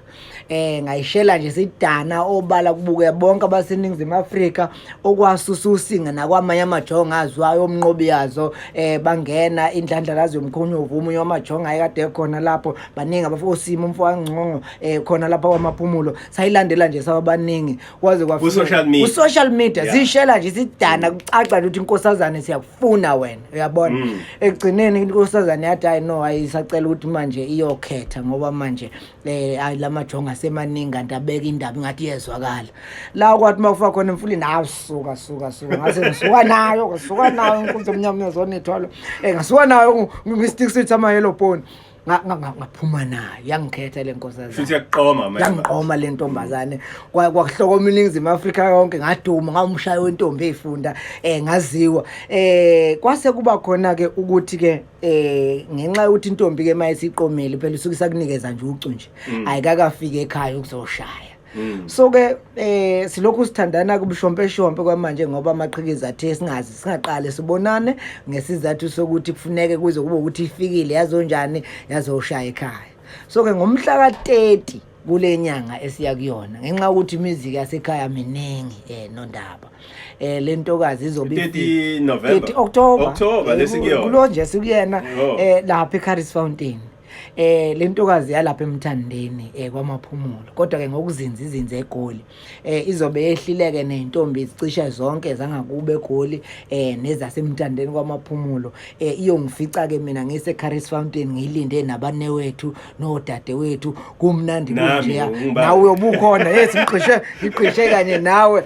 ngayishela nje sidana obala, kubuke bonke abaseNingizimu Afrika, okwasusa usinga nakwamanye amajongo aziwayo omnqobi yazo, bangena indlandlalazi yomkhonyovu, omunye wamajongo ayekade ekhona lapho, baningi abafo, osimo umfo wangcongo, khona lapha kwamaphumulo, sayilandela nje saba baningi kwaze kwafika Ku-social media. ku-social media. Zishela nje sidana, kucaca nje ukuthi inkosazane siyakufuna wena, uyabona. Ekugcineni inkosazane yathi, hayi, no, ayisacela ukuthi manje iyokhetha, ngoba manje ayi, lamajongo asemaningi, kanti abeka indaba ingathi iyezwakala la. Kwathi uma kufaka khona emfuleni, hawu, suka, suka, suka, ngase ngisuka nayo, ngasuka nayo inkunzi omnyama yazonethwalo, ngasuka nayo ngi-stick sithi ama-yellow bone. Ngaphuma nayo, yangikhetha le nkosazana. Futhi yakuqoma manje. Yangiqoma le ntombazane. Kwakuhlokoma iNingizimu Afrika yonke, ngaduma, ngawumshayi wentombi eyifunda, ngaziwa. Kwase kuba khona ke ukuthi ke ngenxa yokuthi intombi ke mayisiqomile phela, isuke isakunikeza nje ucu nje, ayikakafiki ekhaya ukuzoshaya. So ke silokhu sithandana kubushompe shompe kwamanje, ngoba amaqhikiza athe singazi singaqale sibonane, ngesizathu sokuthi kufuneke kuze kube ukuthi ifikile, yazonjani, yazoshaya ekhaya. So ke ngomhla ka-30 kule nyanga esiya kuyona, ngenxa yokuthi imiziki yasekhaya miningi, nondaba, le ntokazi izobe 30 November. 30 October. October, lesikuyona. Kulo nje sikuyena. Lapha eCurries Fountain. Le ntokazi yalapha emthandeni, kwamaphumulo, kodwa ke ngokuzinza izinze eGoli. Izobe yehlileke nezintombi zicishe zonke zangakube eGoli, nezasemthandeni kwamaphumulo. Iyongifica ke mina ngise Curries Fountain, ngilinde nabanewethu nodadewethu, kumnandi. Nami, Kunjeya. ngibala. Nawe uyobukhona, yes, ngiqishe, ngiqishe kanye nawe.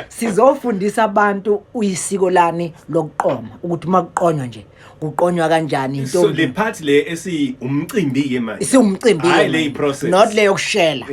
Sizofundisa abantu uyisiko lani lokuqoma, ukuthi makuqonywa nje kuqonywa kanjani. So Intombi le part le esi umcimbi ke manje. Isiwumcimbi. Hayi, le process. Not leyo kushela.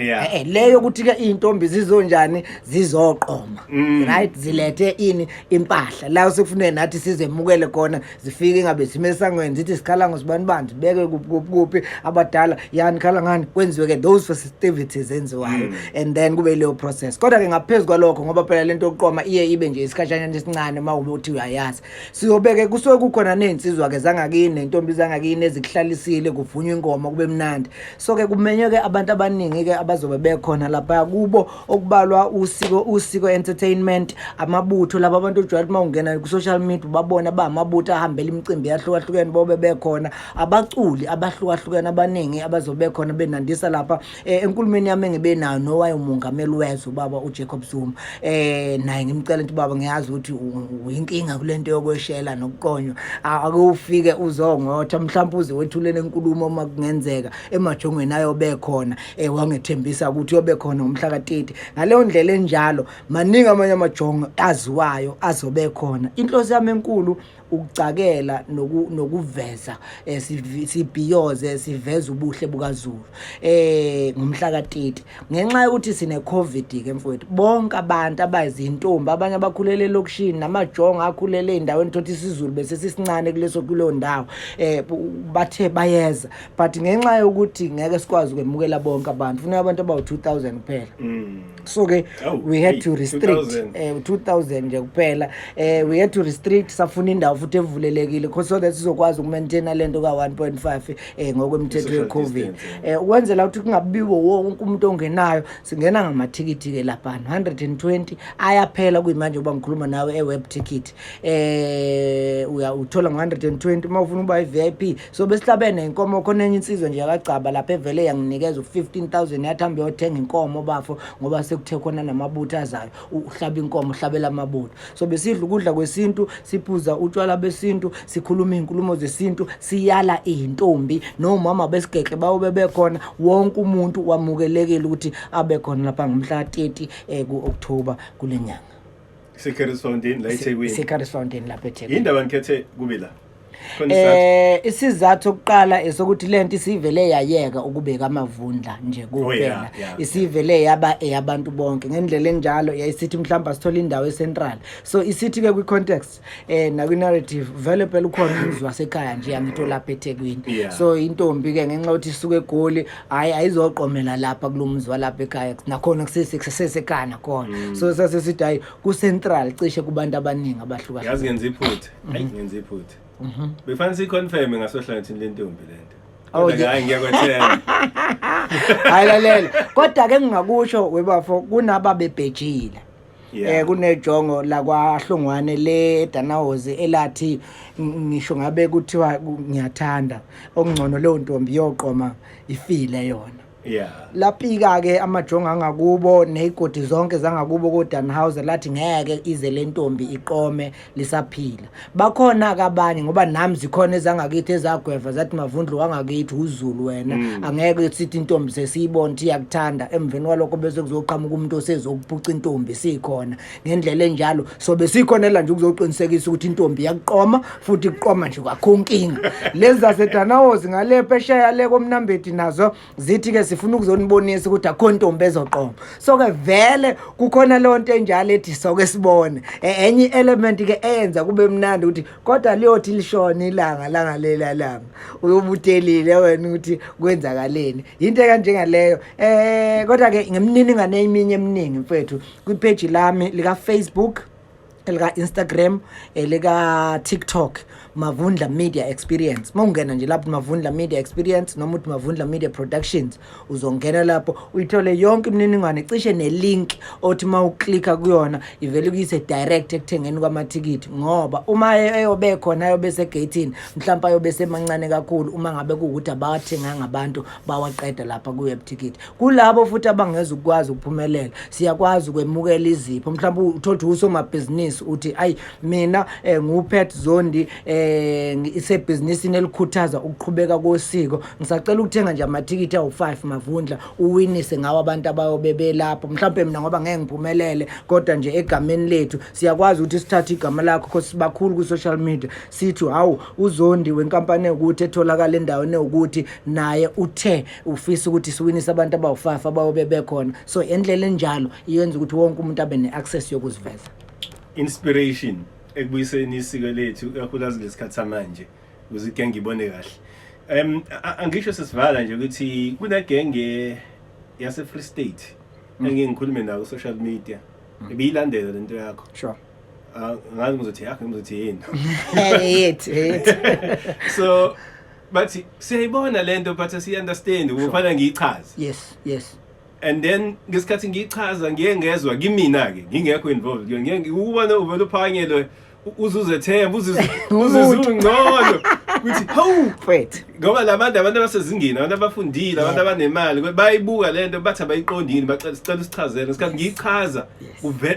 Leyo ukuthi ke intombi zizonjani, zizoqoma, right, zilethe ini, impahla la sekufuneka nathi sizemukele khona, zifike ngabe sime esangweni, zithi sikhala ngosibani bani, zibeke kuphi kuphi kuphi, abadala yani khala ngani, kwenziwe ke those festivities enziwayo, and then kube leyo process. Kodwa ke ngaphezulu kwalokho, ngoba phela lento yokuqoma iye ibe nje isikhashanyana esincane, uma uthi uyayazi, siyobeke kusuke kukhona nezinsizwa ke zangakini nentombi zangakini ezikuhlalisile, kuvunywa ingoma, kube mnandi. So ke kumenywe ke abantu abaningi ke abazobe bekhona lapha kubo, okubalwa usiko entertainment, amabutho laba abantu ojwayele uma ungena ku social media ubabona ba amabutho ahambela imicimbi yahlukahlukene, bobe bekhona, abaculi abahlukahlukene abaningi abazobe bekhona benandisa lapha. Enkulumeni yami engibe nayo nowayemongameli wezwe, ubaba uJacob Zuma, naye ngimcela ukuthi, baba, ngiyazi ukuthi uyinkinga kulento yokweshela nokuqonywa, ake ufike uzongotha, mhlawumbe uze wethule lenkulumo uma kungenzeka emajongweni ayobe khona. Wangethembisa ukuthi uyobe khona ngomhla ka-30. Ngaleyo ndlela enjalo, maningi amanye amajongo aziwayo azobe khona. Inhloso yami enkulu ukucakela nokuveza, sibhiyoze, siveze ubuhle bukaZulu ngomhla ka-30. Ngenxa yokuthi sine COVID ke mfowethu, bonke abantu abazintombi, abanye abakhulele elokishini namajongo akhulele ey'ndaweni thothi isiZulu bese sisincane kuleso kuleyo ndawo, bathe bayeza, but ngenxa yokuthi ngeke sikwazi ukwemukela bonke abantu, funeka abantu abawu-2000 kuphela. So ke Oh, we had hey, to restrict. 2000. 2000 nje kuphela. We had to restrict, safuna indawo futhi evulelekile so that sizokwazi ukumaintaina lento ka-1.5 ngokwemthetho I-social ye-COVID. distance, yeah. Ukwenzela ukuthi kungabiwo wonke umuntu ongenayo, singena ngamathikithi ke laphana, 120 ayaphela kuyimanje uba ngikhuluma nawe e-web ticket, uya uthola ngo-120 uma ufuna ukuba i-VIP. So besihlabene inkomo. inkomo. Khona enye insizwa nje yakagcaba lapha evele yanginikeza u-15,000, yathi hambe yothenga inkomo bafo, ngoba sekuthe khona namabutho azayo, uhlaba inkomo, uhlabela amabutho. So besidla ukudla kwesintu, siphuza utshwala besintu, sikhuluma iy'nkulumo zesintu, siyala iy'ntombi nomama besigehle bayobe bekhona. Wonke umuntu wamukelekile ukuthi abe khona lapha ngomhla 30 ku-October kule nyanga. Securities Fountain la eThekwini. Securities Fountain lapha eThekwini. Yindaba ngikhethe kube la? Khona isizathu? Isizathu sokuqala esokuthi lento isivele yayeka ukubeka amavundla nje kuphela. Isivele yaba eyabantu bonke ngendlela enjalo. Yayisithi mhlawumbe asithola indawo e-central, so isithi ke kwi-context nakwi-narrative vele phela ukhona umuzi wasekhaya nje, angithi, olapha eThekwini. So intombi ke, ngenxa yokuthi isuke eGoli, hayi, ayizoqomela lapha kulo muzi walapha ekhaya, nakhona kusesekhaya nakhona. So sase sithi hayi, ku-central cishe kubantu abaningi abahlukahlukene. Yazi ngenza iphutha. Hayi, ngenza iphutha. Bekufanele siyi-confirm ngasohlangothini lentombi lento. Oh, Kodwa hayi, ngiyakwethemba. Hayi, lalela, kodwa ke ngingakusho webafo, kunaba bebhejile. Kunejongo lakwaHlongwane le eDanahozi elathi ngisho ngabe kuthiwa ngiyathanda okungcono leyo ntombi yoqoma ifile yona. Lapika ke amajongo angakubo nezigodi zonke zangakubo koDanhauser, lathi ngeke ize le ntombi iqome lisaphila. Bakhona ke abanye, ngoba nami zikhona ezangakithi ezagweva zathi, "Mavundlu wangakithi uZulu wena, angeke sithi intombi sesiyibona ukuthi iyakuthanda, emveni kwalokho bese kuzoqhamuka umuntu osezokuphuca intombi sikhona." Ngendlela enjalo so besikhonela nje ukuzoqinisekisa ukuthi intombi iyakuqoma, futhi iqoma nje kwakho inkinga. Lezi zaseDanawozi ngale phesheya le komnambethi nazo zithi ke sifuna ukuzonibonisa ukuthi akho ntombi ezoqoma. So ke vele kukhona leyo nto enjalo ethi soke sibone. Enye element ke eyenza kube mnandi ukuthi kodwa liyothi lishona ilanga langalela langa uyobutelile wena ukuthi kwenzakaleni, into kanjengaleyo. Kodwa ke ngemininingwane eminye eminingi mfethu, kwi-page lami lika Facebook, elika Instagram, elika TikTok, Mavundla Media Experience. Mawungena nje lapho Mavundla Media Experience noma uthi Mavundla Media Productions, uzongena lapho uyithole yonke imininingwane, cishe ne-link othi mawuklika kuyona ivele kuyise direct ekuthengeni kwamathikithi, ngoba uma eyobe khona ayobe segate-ini, mhlawumbe ayobe semancane kakhulu uma ngabe kuwukuthi abawathenganga abantu bawaqeda lapha ku-web ticket. Kulabo futhi abangeze ukwazi ukuphumelela, siyakwazi ukwemukela izipho. Mhlawumbe uthole ukuthi usomabhizinisi, uthi ayi, mina nguPat Zondi, isebhizinisini elikhuthaza ukuqhubeka kosiko, ngisacela ukuthenga nje amathikithi awu-5, Mavundla, uwinise ngawo abantu abayobe belapho. Mhlawumbe mina ngoba ngeke ngiphumelele, kodwa nje egameni lethu siyakwazi ukuthi sithathe igama lakho, cause sibakhulu ku-social media, sithi hawu, uZondi wenkampani ewukuthi etholakala endaweni ewukuthi naye uthe ufisa ukuthi siwinise abantu abawu-5 abayobe bekhona. So indlela enjalo iyenza ukuthi wonke umuntu abe ne-access yokuziveza. Inspiration ekubuyiseni isiko lethu, ikakhulukazi lesikhathi samanje, ukuze igenge ibone kahle. Angisho sesivala nje ukuthi kunegenge yase Free State engike ngikhulume nayo ku social media, ibiyilandela lento yakho. Ah, ngazi ngizothi yakho, ngizothi yini. Yethu, yethu. So bathi siyayibona lento but asiyi-understand, kufanele ngiyichaze. And then ngesikhathi ngiyichaza, ngiye ngezwa kimina-ke ngingekho involved kuyo, ngiye ukubona uvele uphakanyelwe, uzuzethemba, uzizwe Umuntu. ungcono ukuthi hawu, mfethu, ngoba la bantu, abantu abasezingeni, abantu abafundile, abantu abanemali, bayibuka le nto bathi abayiqondi yini, bacela, sicela usichazele. Ngesikhathi ngiyichaza,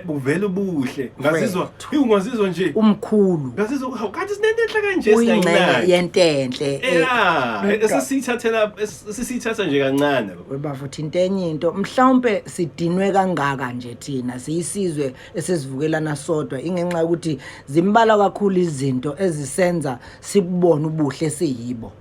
kuvela ubuhle, ngazizwa Mfethu. Ngazizwa nje umkhulu. Ngazizwa, hawu, kanti sinento enhle kanje uyingxenye singayinaki. yentenhle. Yeah, esisiyithathela, esisiyithatha nje kancane. Webafo, into enye into, mhlawumbe sidinwe kangaka nje thina siyisizwe esesivukelana sodwa ingenxa yokuthi zimbalwa kakhulu izinto ezisenza sibone ubuhle esiyibo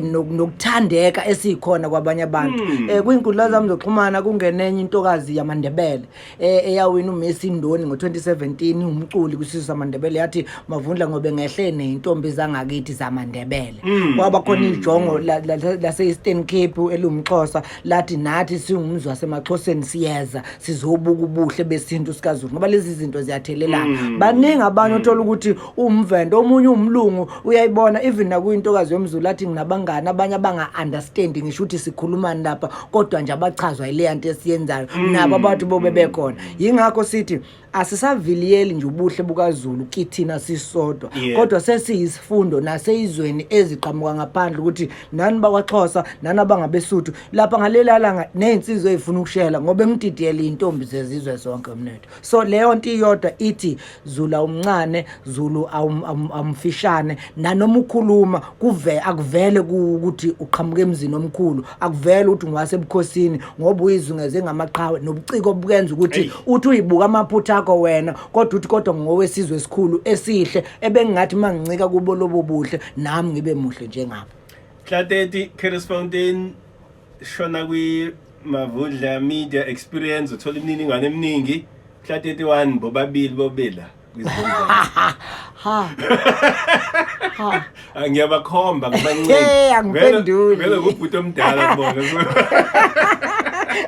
nokuthandeka esikhona kwabanye abantu. Kwinkundla zami zokuxhumana kungene enye intokazi yamaNdebele eyawina uMiss Indoni ngo-2017, umculi kwisizwe samaNdebele, yathi, "Mavundla, ngobe ngehle ney'ntombi zangakithi zamaNdebele." Kwaba khona ijongo lase-Eastern Cape eliwumXhosa, lathi nathi singumzi wasemaXhoseni siyeza sizobuka ubuhle besintu sikaZulu, ngoba lezi zinto ziyathelelana. Baningi abanye othola ukuthi umvendo, omunye umlungu uyayibona, even nakuyintokazi yomZulu athi nginabangani abanye abanga-understandi ngisho ukuthi sikhulumani lapha, kodwa nje abachazwa yileya nto esiyenzayo, nabo abantu bobe bekhona. Yingakho sithi Asisaviliyeli nje ubuhle bukaZulu kithina sisodwa, Yeah. kodwa sesiyisifundo naseyizweni eziqhamuka ngaphandle ukuthi nani bakwaXhosa, nani abangabeSuthu lapha ngalela langa, nezinsizwa ezifuna ukushela ngoba engididiyele intombi zezizwe zonke mnethu. So leyo nto iyodwa ithi Zulu awumncane, Zulu awumfishane, nanoma ukhuluma kuve akuvele ukuthi uqhamuka emzini omkhulu, akuvele ukuthi ungasebukhosini ngoba uyizungeze ngamaqhawe nobuciko obukenza ukuthi Eyi. uthi uyibuka amaphutha akho wena, kodwa uthi kodwa ngowesizwe esikhulu esihle ebengingathi mangincika kubo lobo buhle nami ngibe muhle njengabo. Mhla 30 Curries Fountain, shona kwi Mavundla Media Experience uthola imininingwane eminingi. Mhla 31 bobabili bobela kwizwe. Ha ha. Ngiyabakhomba kubancane. Hey, angiphenduli. Vele kubhuti omdala kubona.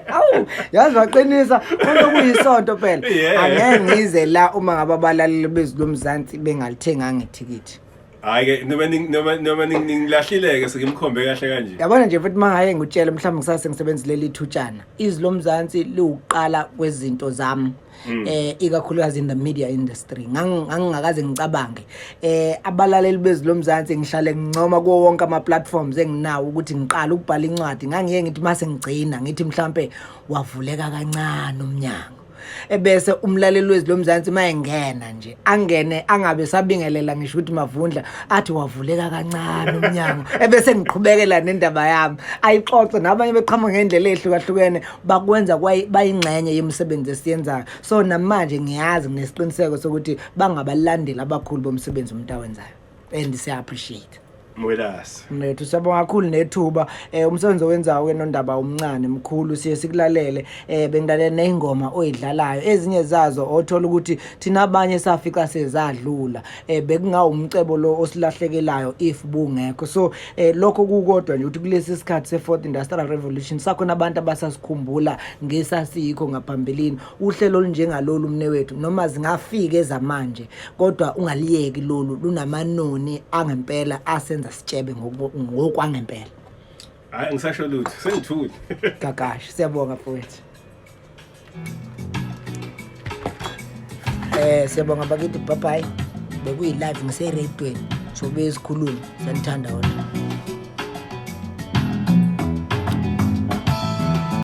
Awu, yazi waqinisa kulokuyisonto phela. Yeah. Angeke ngize la uma ngabe abalaleli bezwi lomzansi bengalithenganga ithikithi. Hayi ke noma ningilahlile ke sengimkhombe kahle kanje. Yabona nje futhi mangaye ngutshela mhlawumbe kusasa ngisebenzile lithutshana. Izwi lomzansi liwuqala kwezinto zami. Ikakhulukazi in the media industry. Ngangingakaze ngicabange. Abalaleli bezwi lomzansi ngihlale ngincoma kuwo wonke ama platforms enginawo ukuthi ngiqala ukubhala incwadi. Ngangiye ngithi mase ngigcina ngithi mhlambe wavuleka kancane umnyango. Ebese umlaleli wezwi lomzansi mayengena nje angene angabe sabingelela ngisho ukuthi Mavundla, athi wavuleka kancane umnyango, ebese ngiqhubekela nendaba yami ayixoxe nabanye beqhamuka ngendlela ehlukahlukene, bakwenza bayingxenye yemisebenzi esiyenzayo. So namanje ngiyazi nginesiqiniseko sokuthi bangabalandeli abakhulu bomsebenzi umuntu awenzayo, and siya appreciate. Mwelasi. Mnethu, siyabonga kakhulu nethuba. Umsebenzi owenzayo ke nondaba umncane mkhulu, siye sikulalele. Bengilalela nezingoma oyidlalayo, ezinye zazo othola ukuthi thina abanye safika sezadlula, bekungawumcebo lo osilahlekelayo if bungekho. So lokho kukodwa nje ukuthi kulesi sikhathi se fourth industrial revolution sakhona abantu abasasikhumbula ngesasiyikho ngaphambilini. Uhlelo olunjengalolu mnewethu, noma zingafika ezamanje, kodwa ungaliyeki lolu, lunamanoni angempela asenza sitshebe ngokwangempela. Hayi, ngisasho lutho, sengithule. Gagashi, siyabonga mfowethu. Siyabonga bakithi, bye bye. Bekuyi live ngise radioweni, so besikhuluma, sanithanda kodwa.